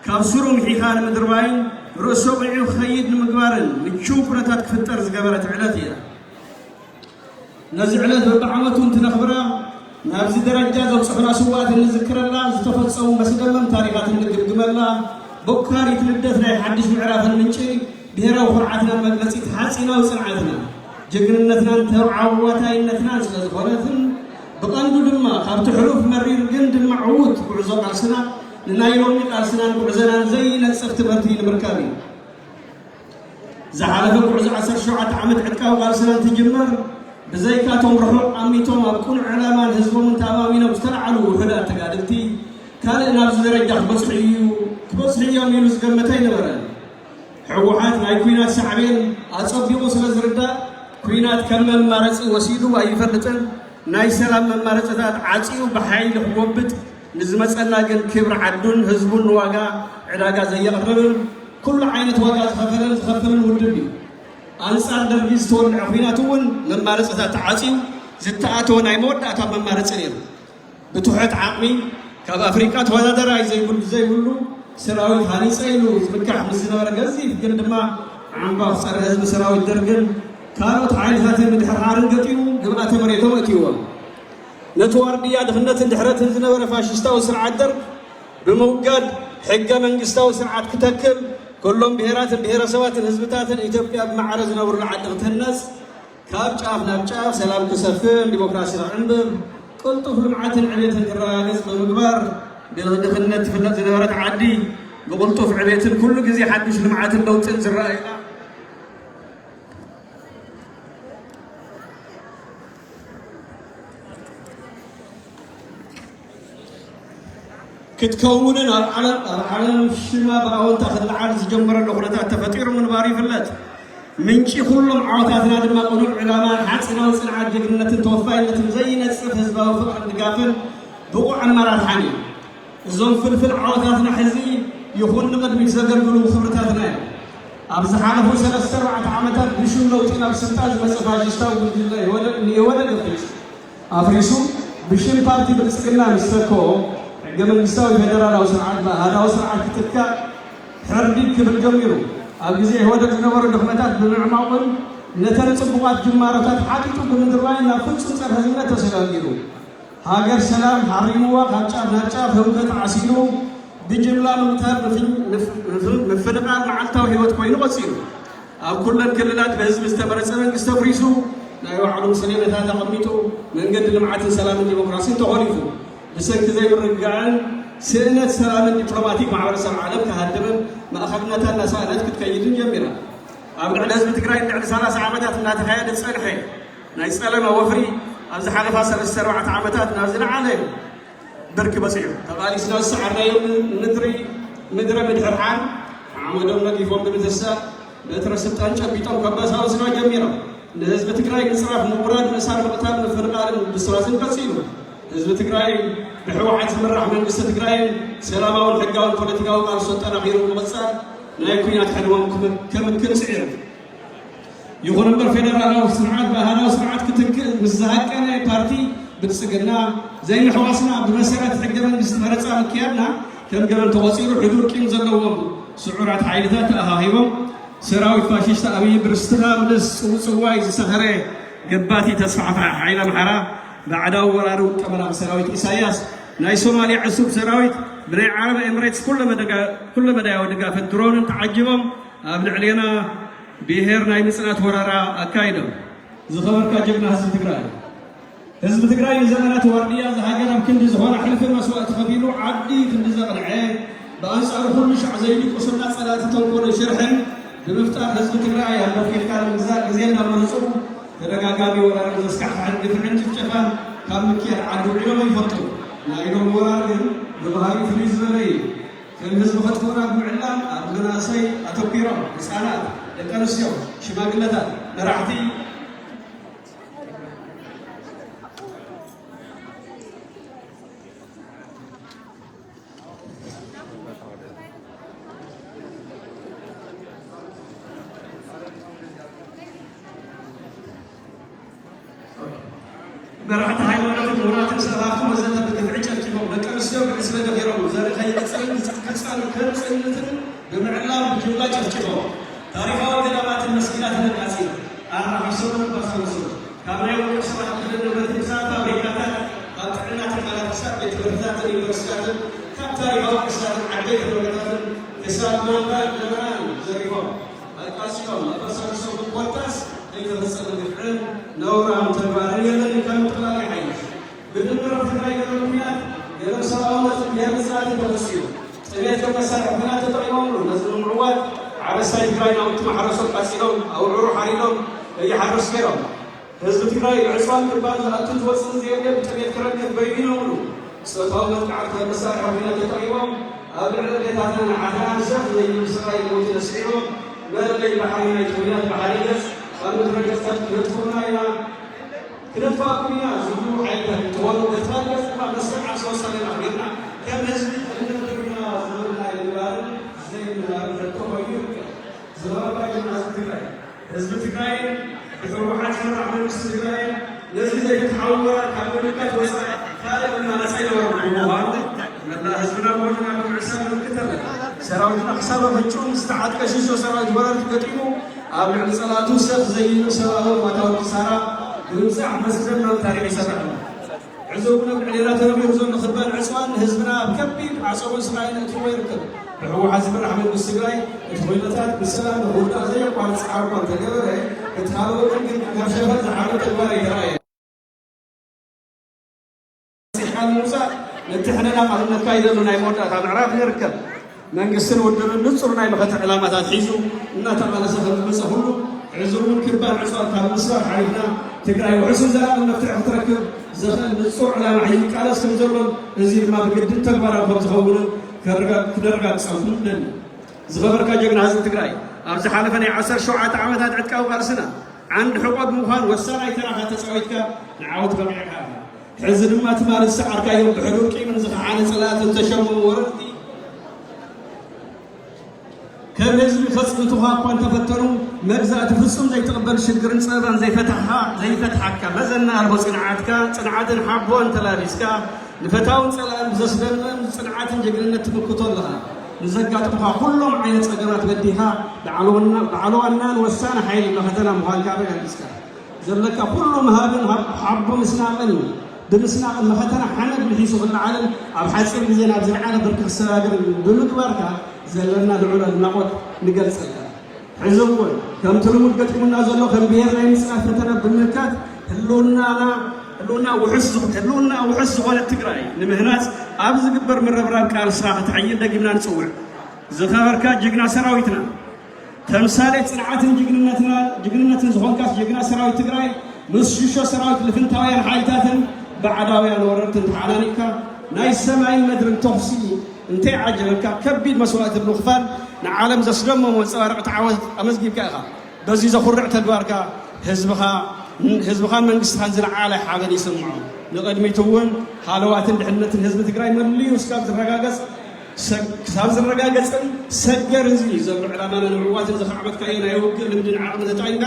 ካብ ስሩ ምሒኻ ንምድርባይን ርእሱ ኣቕኒዑ ክኸይድ ንምግባርን ምቹው ኩነታት ክፍጠር ዝገበረት ዕለት እያ። ነዚ ዕለት በብዓመቱ እንትነኽብራ ናብዚ ደረጃ ዘብፅሑና ስውኣት እንዝክረላ፣ ዝተፈፀሙ መስደመም ታሪኻት እንግምግመላ፣ ቦካሪት ልደት ናይ ሓድሽ ምዕራፍን ምንጪ ብሄራዊ ኩርዓትናን መግለፂ ሓፂናዊ ፅንዓትና፣ ጅግንነትናን ተዓዋታይነትናን ስለዝኾነትን ብቐንዱ ድማ ካብቲ ሕሉፍ መሪር ግን ድማ ዕዉት ጉዕዞ ቃልስና ንናይ ሎሚ ቃልስናን ጉዕዞናን ዘይነፅፍ ትምህርቲ ንምርካብ እዩ። ዝሓለፈ ጉዕዞ ዓሰርተ ሸውዓተ ዓመት ዕጥቃዊ ቃልስና እንትጅመር ብዘይካቶም ርሑቕ ኣሚቶም ኣብ ቅኑዕ ዕላማን ህዝቦምን ተኣማሚኖም ዝተለዓሉ ውሑዳት ተጋደልቲ ካልእ ናብዚ ደረጃ ክበፅሑ እዩ ክበፅሑ እዮም ኢሉ ዝገመተ ኣይነበረን። ህወሓት ናይ ኲናት ሳዕቤን ኣፀቢቑ ስለ ዝርዳእ ኲናት ከም መማረፂ ወሲዱ ኣይፈልጥን። ናይ ሰላም መማረፅታት ዓፅዩ ብሓይሊ ክጎብጥ ንዝመፀና ግን ክብሪ ዓዱን ህዝቡን ንዋጋ ዕዳጋ ዘየቕርብን ኩሉ ዓይነት ዋጋ ዝኸፈለን ዝኸፍልን ውድብ እዩ። ኣንፃር ደርጊ ዝተወልዐ ኲናት እውን መማረፅታት ተዓፅዩ ዝተኣተወ ናይ መወዳእታ መማረፂ ነይሩ። ብትሑት ዓቕሚ ካብ ኣፍሪቃ ተወዳዳራይ ዘይብሉ ዘይብሉ ሰራዊት ሃኒፀ ኢሉ ዝምካሕ ምስ ዝነበረ ገዚፍ ግን ድማ ዓምባፍ ፀረ ህዝቢ ሰራዊት ደርግን ካልኦት ሓይልታትን ምድሕርሓርን ገጢሙ ግብኣተ መሬቶም ኣእትይዎም። ነቲ ዋርድያ ድኽነትን ድሕረትን ዝነበረ ፋሽስታዊ ስርዓት ደርግ ብምውጋድ ሕገ መንግስታዊ ስርዓት ክተክል ኩሎም ብሄራትን ብሄረሰባትን ህዝብታትን ኢትዮጵያ ብማዕረ ዝነብሩሉ ዓዲ ክትህነፅ ካብ ጫፍ ናብ ጫፍ ሰላም ክሰፍን ዲሞክራሲ ክዕንብብ ቅልጡፍ ልምዓትን ዕቤትን ክረጋገፅ ብምግባር ብድኽነት ትፍለጥ ዝነበረት ዓዲ ብቕልጡፍ ዕቤትን ኩሉ ግዜ ሓዱሽ ልምዓትን ለውጥን ዝረኣየላ ክትከውንን ኣብ ዓለም ኣብ ዓለም ሽማ ብኣወንታ ክትለዓል ዝጀመረሉ ኩነታት ተፈጢሩ ምንባሩ ይፍለጥ። ምንጪ ኩሎም ዓወታትና ድማ ቅኑዕ ዕላማ፣ ሓፂናዊ ፅንዓት፣ ጅግንነትን ተወፋይነትን ዘይነፅፍ ህዝባዊ ፍቕርን ድጋፍን ብቑዕ ኣመራርሓን እዩ። እዞም ፍልፍል ዓወታትና ሕዚ ይኹን ንቕድሚት ዘገልግሉ ክብርታትና እዮም። ኣብ ዝሓለፉ ሰለስተ ኣርባዕተ ዓመታት ብሽም ለውጢ ናብ ስልጣን ዝመፀ ፋሽስታዊ ጉጅለ ኢህወደግ ንኢህወደግ ኣፍሪሱ ኣፍሪሱ ብሽም ፓርቲ ብልፅግና ምስ ተከኦ ሕገ መንግስታዊ ፌደራላዊ ስርዓት ብኣሃዳዊ ስርዓት ክትካእ ሕርዲግ ክብል ጀሚሩ። ኣብ ግዜ ኢህወደግ ዝነበሩ ድኽመታት ብምዕማቑን ነተን ፅቡቓት ጅማሮታት ሓጢጡ ብምድርባይን ናብ ፍፁም ፀረ ህዝብነት ተሰጋጊሩ። ሃገር ሰላም ሓሪምዋ ካብ ጫፍ ናብ ጫፍ ህውከት ዓሲሉ ብጅምላ ምምታር፣ ምፍን-፣ ምፍ-፣ ምፍ-፣ ምፍንቓል መዓልታዊ ህይወት ኮይኑ ቀጺሉ። ኣብ ኩለን ክልላት ብህዝቢ ዝተመረጸ መንግስቲ ተፍሪሱ፣ ናይ ባዕሉ ሰሌዳታት ኣቐሚጡ፣ መንገዲ ልምዓትን ሰላምን ዲሞክራሲን ተኾሊፉ። ብሰንኪ ዘይምርግጋእን ስእነት ሰላምን ዲፕሎማቲክ ማሕበረሰብ ዓለም ክሃድምን ማእኸልነታ እናሰኣነት ክትከይድን ጀሚራ። ኣብ ልዕሊ ህዝቢ ትግራይ ልዕሊ ሰላሳ ዓመታት እናተኻየደ ዝጸንሐ ናይ ጸለመ ወፍሪ ኣብ ዝሓለፋ ሰለስተ ኣርባዕተ ዓመታት ናብ ዝለዓለ ብርኪ በጺሑ። ተቓሊስና ዝሰዓርናዮ ምድሪ፣ ምድረ ምድሕርሓር ሓመዶም ነጊፎም ብምትሳእ በትረ ስልጣን ጨቢጦም ከባሳብሱና ጀሚሮም። ንህዝቢ ትግራይ ምጽራፍ፣ ምውራድ፣ ምእሳር፣ ምቕታል፣ ምፍንቓልን ምብስባስን ቀጺሉ። ህዝቢ ትግራይ ብህወሓት ዝምራሕ መንግስቲ ትግራይን ሰላማውን ሕጋውን ፖለቲካዊ ቃልሱ ኣጠናኺሩ ብምቕጻል ናይ ኲናት ሕልሞም ክም-፣ ከምክን ጽዒሩ። ይኹን እምበር ፌደራላዊ ስርዓት ብኣሃዳዊ ስርዓት ክትክእ ምስ ዝሃቀነ ፓርቲ ብልጽግና ዘይምሕዋስና ብመሰረት ሕገ መንግስቲ መረጻ ምክያድና ከም ገበን ተቖጺሩ ሕዱር ቂም ዘለዎም ስዑራት ሓይልታት ተኣኻኺቦም ሰራዊት ፋሽስት ኣብይ ብርስትኻ ምስ ጽውጽዋይ ዝሰኸረ ገባቲ ተስፋሕፋሒ ሓይሊ ኣምሓራ ባዕዳዊ ወራሪ ውልቀ መላኺ ሰራዊት ኢሳያስ ናይ ሶማልያ ዕሱብ ሰራዊት ብናይ ዓረብ ኤምሬትስ ኩለ መደጋ-፣ ኩለ መዳያዊ ድጋፍን ድሮንን ተዓጂቦም ኣብ ልዕሌና ብሄር ናይ ምጽናት ወረራ ኣካይዶም። ዝኸበርካ ጀግና ህዝቢ ትግራይ፣ ህዝቢ ትግራይ ንዘመናት ዋርድያ ዝሃገር ኣብ ክንዲ ዝኾነ ሕልፊ መስዋእቲ ከፊሉ ዓዲ ክንዲ ዘቕንዐ፣ ብኣንጻሩ ኩሉ ሻዕ ዘይድቁሱና ጸላእቲ ተንኮልን ሽርሕን ብምፍጣር ህዝቢ ትግራይ ኣንበርኪኽካ ንምግዛእ ግዜ እናመረጹ ተደጋጋሚ ወራርን ዘስካሕክሕን ግፍዕን ጭፍጨፋን ካብ ምክያድ ዓዲ ውዒሎም ኣይፈልጡን። ናይ ሎሚ ወራር ግን ብባህሪኡ ፍልይ ዝበለ እዩ። ከም ህዝቢ ከጥፍኡና ብምዕላም ኣብ መናእሰይ ኣተኲሮም፣ ህፃናት፣ ደቂ ኣንስትዮ፣ ሽማግለታት፣ መራሕቲ፣ መራሕቲ ሃይማኖትን ምሁራትን ሰባኽቲ ወዘተ ብግፍዒ ጨፍጭፎም፣ ደቂ ኣንስትዮ ብዕስለ ደኺሮም፣ ዘርኢ ከይቅፅልን ክፃን ከም ፅልትን ብምዕላም ብጅምላ ጨፍጭፎም፣ ታሪኻዊ ገዳማትን መስጊዳትን ኣቃፂሎም፣ ኣራኺሶምን ኣባሳብሶም፣ ካብ ናይ ውልቀ ሰባት ክልል ንብረት ክሳብ ፋብሪካታት፣ ካብ ጥዕና ትካላት ክሳብ ቤት ትምህርትታትን ዩኒቨርሲቲታትን፣ ካብ ታሪኻዊ ቅርሲታትን ዓበይቲ ሩባታትን ክሳብ ማንባን ደበናን ዘሪፎም፣ ኣቃፂሎም፣ ኣባሳብሶም ኮታስ ዘይተፈፀመ ግፍዕን ነውራም ተግባርን የለን ኢልካ ምጥቕላል ይሓይሽ። ብድምር ኣብ ትግራይ ገለ ምኽንያት ገለ ሰብኣውነትን ብሄር ምጽናትን ተፈሲሩ። ጥሜት ከም መሳርሒ ኲናት ተጠቒሞምሉ። ነዚ ንምዕዋት ሓረስታይ ትግራይ ናውቲ ማሕረሱ ኣቃጺሎም፣ ኣውዕሩ ሓሪዶም ከይሓርስ ገይሮም። ህዝቢ ትግራይ ዕፅዋን ክባን ዝኣቱን ዝወፅእን ዘየለ ብጥሜት ክረግፍ በይኖምሉ። ጾታዊ መጥቃዕቲ ከም መሳርሒ ኲናት ተጠቒሞም ኣብ ልዕሊ ኣዴታትናን ኣሓትናን ዘፍ ዘይብል ስቓይ ሞት ኣስዒቦም መለለይ ባሕሪ ናይቲ ኲናት ብሓደ ገፅ ኣብ ምድረ ገፅ ከነጥፍኡና ኢና። ክነጥፍኣኩም ኢና ዝብሉ ሓይልታት እንትኾኑ፣ በቲ ካልእ ገፅ ድማ መስርዕ ዓርሰ ውሳኔ ኣኽቢርና ከም ህዝቢ ክንነብር ኢና ዝብል ናይ ምግባርን ዘይምግባርን ሕቶ ኮይኑ ይርከብ። ዝኸበርካ ጀግና ህዝቢ ትግራይ፣ ህዝቢ ትግራይን ብህወሓት ዝምራሕ መንግስቲ ትግራይን ነዚ ዘይፍትሓዊ ወራር ካብ ምምካት ወፃኢ ካልእ ኣማራፂ ኣይነበሮም ብምዃኑ፣ መላእ ህዝብና ብወገና ብምዕሳብ ንምልክት ኣለና። ሰራዊትና ክሳብ ኣፍንጭኡ ምስ ዝተዓጥቀ ሽሾ ሰራዊት ወራር ገጢሙ ኣብ ልዕሊ ጸላእቱ ሰፍ ዘይብል ሰብኣዊ ሞራላዊ ክሳራ ብምብጻሕ መስደመም ታሪኽ ይሰርሕ ኣሎ። ሕዚ እውን ኣብ ልዕሌና ተነቢሩ ዘሎ ክባን ዕጽዋን ንህዝብና ኣብ ከቢድ ዓጸቦን ስቓይን ኣእትይዎ ይርከብ። ብህወሓት ዝምራሕ መንግስቲ ትግራይ እቲ ኩነታት ብሰላም ንኽውዳእ ዘየቋርጽ ጻዕሩ እኳ እንተገበረ፣ በቲ ካልእ ወገን ግን ካብ ሸፈጥ ዝሓርፍ ተግባር ኣይተራእየን። ቃል ንምውፃእ ነቲ ሕነ ናብ ኣብ ነካይደሉ ናይ መወዳእታ ምዕራፍ ንርከብ። መንግስትን ውድብን ንፁር ናይ መኸተ ዕላማታት ሒዙ እናተቓለሰ ከም ዝመፀ ኩሉ፣ ሕዚ እውን ክባን ዕፅዋን ካብ ምስባር ሓሊፍና ትግራይ ውሕስን ዘላቒ መፍትሒ ክትረክብ ዘኽእል ንፁር ዕላማ ሒዙ ይቃለስ ከም ዘሎን እዚ ድማ ብግድን ተግባራዊ ከም ዝኸውንን ከረጋ-፣ ክነረጋግፀልኩም ንደሊ። ዝኸበርካ ጀግና ህዝቢ ትግራይ፣ ኣብ ዝሓለፈ ናይ ዓሰርተ ሸውዓተ ዓመታት ዕጥቃዊ ቃልስና ዓንዲ ሕቖ ብምዃን ወሳናይ ተራኻ ተፃዊትካ ንዓወት በቒዕካ ኢኻ። ሕዚ ድማ ትማሊ ዝሰዓርካዮም ብሕዱር ቂምን ዝኸሓነ ጸላእትን ዝተሸመሙ ወረርቲ ከም ህዝቢ ከጽንቱኻ እኳ እንተፈተኑ፣ መግዛእቲ ፍጹም ዘይትቕበል ሽግርን ጸበባን ዘይፈትሓ-፣ ዘይፈትሓካ መዘና ኣልቦ ጽንዓትካ፣ ጽንዓትን ሓቦን ተላቢስካ፣ ንፈታውን ጸላእን ብዘስደምም ጽንዓትን ጅግንነት ትምክቶ ኣለኻ። ንዘጋጥሙኻ ኩሎም ዓይነት ጸገማት በዲኻ፣ በዓል ዋና-፣ በዓል ዋናን ወሳኒ ሓይሊ መኸተና ምዃንካ ኣረጋጊጽካ። ዘለካ ኩሉ ምሃብን ሃብ-፣ ሓቦ ምስናቕን ብምስናቕን መኸተና ሓመድ ልሒሱ ክለዓልን ኣብ ሓፂር ግዜ ናብ ዝለዓለ ብርኪ ክሰጋገርን ብምግባርካ ዘለና ልዑል ኣድናቖት ንገልፀልካ። ሕዚ እውን ከምቲ ልሙድ ገጢሙና ዘሎ ከም ብሄር ናይ ምፅናት ፈተና ብምምካት ህልውናና ህልውና ውሑስ ዝኹ- ህልውና ውሑስ ዝኾነት ትግራይ ንምህናፅ ኣብ ዝግበር ምርብራብ ቃልስኻ ክትሕይል ደጊምና ንፅውዕ። ዝኸበርካ ጅግና ሰራዊትና፣ ተምሳሌት ፅንዓትን ጅግንነትና ጅግንነትን ዝኾንካስ ጅግና ሰራዊት ትግራይ ምስ ሽሾ ሰራዊት ልፍንታውያን ሓይልታትን ባዕዳውያን ወረርትን ተሓናኒቕካ ናይ ሰማይን መድርን ተኹሲ እንተይዓጀበካ ከቢድ መስዋእቲ ብምኽፋል ንዓለም ዘስደመሞ ኣንፀባረቕቲ ዓወት ኣመዝጊብካ ኢኻ። በዚ ዘኹርዕ ተግባርካ ህዝብኻ ህዝብኻን መንግስትኻን ዝለዓለ ሓበን ይስምዖ። ንቕድሚት እውን ሃለዋትን ድሕነትን ህዝቢ ትግራይ መሊኡ እስካብ ዝረጋገፅ ሰግ- ክሳብ ዝረጋገፅን ሰገር ህዝቢ ዘሎ ዕላማና ንምዕዋትን ዘኻዕበትካዮ ናይ ውግእ ልምድን ዓቕሚ ተጠቒምካ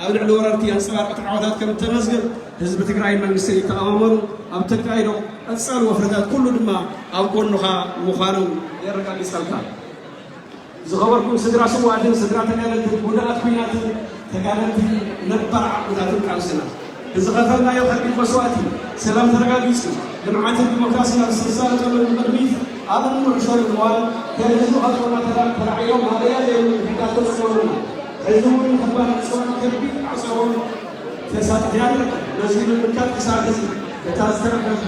ኣብ ልዕሊ ወረርቲ ኣንፀባረቕቲ ዓወታት ከም እተመዝግብ ህዝቢ ትግራይን መንግስትን ይተኣማመኑ። ኣብ ተካይዶ ቀፃሊ ወፍርታት ኩሉ ድማ ኣብ ጎንኻ ምዃኖም የረጋግፀልካ። ዝኸበርኩም ስድራ ስውኣትን ስድራ ተጋደልትን፣ ጉዳኣት ኲናትን ተጋደልቲ ነባር ዓቕምታትን ቃልስና፣ ብዝኸፈልናዮ ከቢድ መስዋእቲ ሰላም ተረጋጊጹ፣ ልምዓትን ዲሞክራስን ኣብ ዝተሳለጠሉ ንቕድሚት ኣብ እንውዕሸሉ እዋን፣ ከም ህዝቢ ከጥርና ተራ-፣ ተራዕዮም ማእለያ ዘይብሉ ምኽንያት ተጽወሩና። ሕዚ እውን ንኸባድ ዕጽዋን ከቢድ ዓጸቦን ተሳጢሕና ንርከብ። ነዚ ንምምካት ክሳብ ሕዚ እታ ዝተረፈት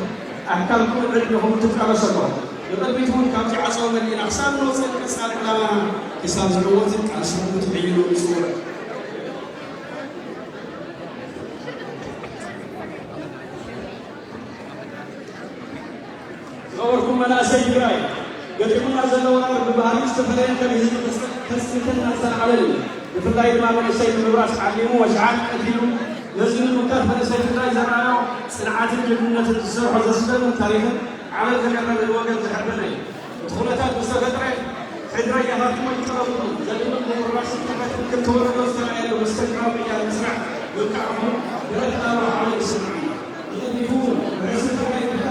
ኣካልኩም ዕድሜኹም ትቃለሱ ኣለኹም። ንቕድሚት እውን ካብዚ ዓጸቦ መሊእና ክሳብ ንወጽእ ቀጻሊ ዕላማና ክሳብ ዝዕወትን ቃልስኹም ክትሕይሉ ንጽውዕ። ዝኸበርኩም መናእሰይ ትግራይ፣ ገጢሙና ዘሎ ወራር ብባህሪኡ ዝተፈለየን ከም ህዝቢ ከጽንተና ዝተላዕለን እዩ። ብፍላይ ድማ መንእሰይ ንምብራስ ዓሊሙ ወሽዓት ቀቲሉ ነዚ ንምምካት መንእሰይ ትግራይ ዘርኣዮ ጽንዓትን ጅግንነትን ዝሰርሖ ዘስደምም ታሪኽን ዓመት ተቀረበ ወገን ዘሐበነ እዩ። እቲ ኩነታት ምስ ተፈጥረ ሕድረ ያኻትሞ ይጠቐሙ ዘድምቕ ምውራስን ትርፈትን ክልተ ወለዶ ዝተራእየሉ መስተንክራዊ ቅያ ንምስራሕ ምብቃዕኹም ብረት ኣልቦ ሓበን ይስምዓኒ። ንቕድሚት እውን ብሕስርታ ከይብልካ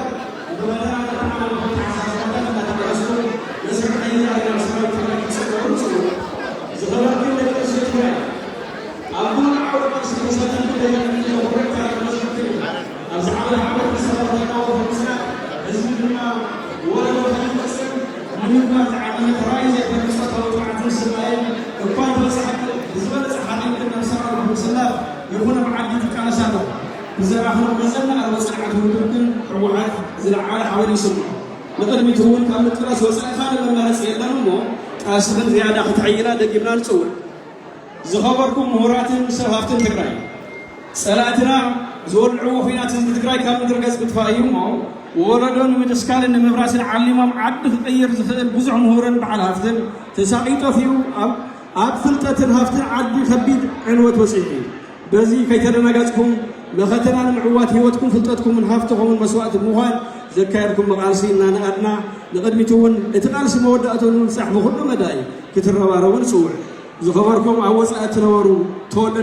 ብመተናገርና ዓለማዊ ኣተሓሳስባታት እናተመለስኩም መስርሕ ቀይር ኣየር ሰራዊት ትግራይ ክትጽበሩ ንጽውዕ። ዝኸበርኩም ደቂ ኣንስትዮ ትግራይ፣ ኣብ ኩሉ ዓውደ ቃልሲ ተሳቲፍኩም ተጋድልቲ ዘኹርዕ ታሪኽ መዝገብኩም እዩ። ኣብዚ ዓውደ ዓመት ዝተኸፈለ ናውቲ ምስናድ ህዝቢ ድማ ወለዶ ከይፈጽም ንምግባር ዝዓለመ ተራእዩ ዘይፈልጥ ጾታዊ ጥምዓትን ስቃይን እኳ እንተበጽሓኩም፣ ብዝበለጸ ሓሪቕኩም ናብ ሰራዊት ብምስላፍ ይኹን ኣብ ዓዲ ትቃለስ ኣለኹም። ብዘራኽቡ መዘና ኣልቦ ጽንዓት ውድብክን ህወሓት ዝለዓለ ሓበን ይስምዖ። ንቕድሚት እውን ካብ ምቅላስ ወጻኢ ካልእ መማረጺ የለን እሞ፣ ቃልስኽን ዝያዳ ክትሕይላ ደጊምና ንጽውዕ። ዝኸበርኩም ምሁራትን ሰብ ሃፍትን ትግራይ፣ ጸላእትና ዝወልዕዎ ኹናት ህዝቢ ትግራይ ካብ ምድሪ ገጽ ምጥፋእ እዩ እሞ፣ ወለዶ ንምድስካልን ንምብራስን ዓሊሞም ዓዲ ክቕይር ዝኽእል ብዙሕ ምሁርን በዓል ሃፍትን ተሳቒዩ ጠፊኡ ኣብ ኣብ ፍልጠትን ሃፍትን ዓዲ ከቢድ ዕንወት በጺሑ እዩ። በዚ ከይተደናገጽኩም መኸተና ንምዕዋት ህይወትኩም ፍልጠትኩምን ሃፍትኹምን መስዋእቲ ብምዃን ዘካየድኩሞ ቃልሲ እናነኣድና ንቕድሚት እውን እቲ ቃልሲ መወዳእትኡ ንምብጻሕ ብኹሉ መዳይ ክትረባረቡ ንጽውዕ። ዝኸበርኩም ኣብ ወጻኢ እትነበሩ ተወለድቲ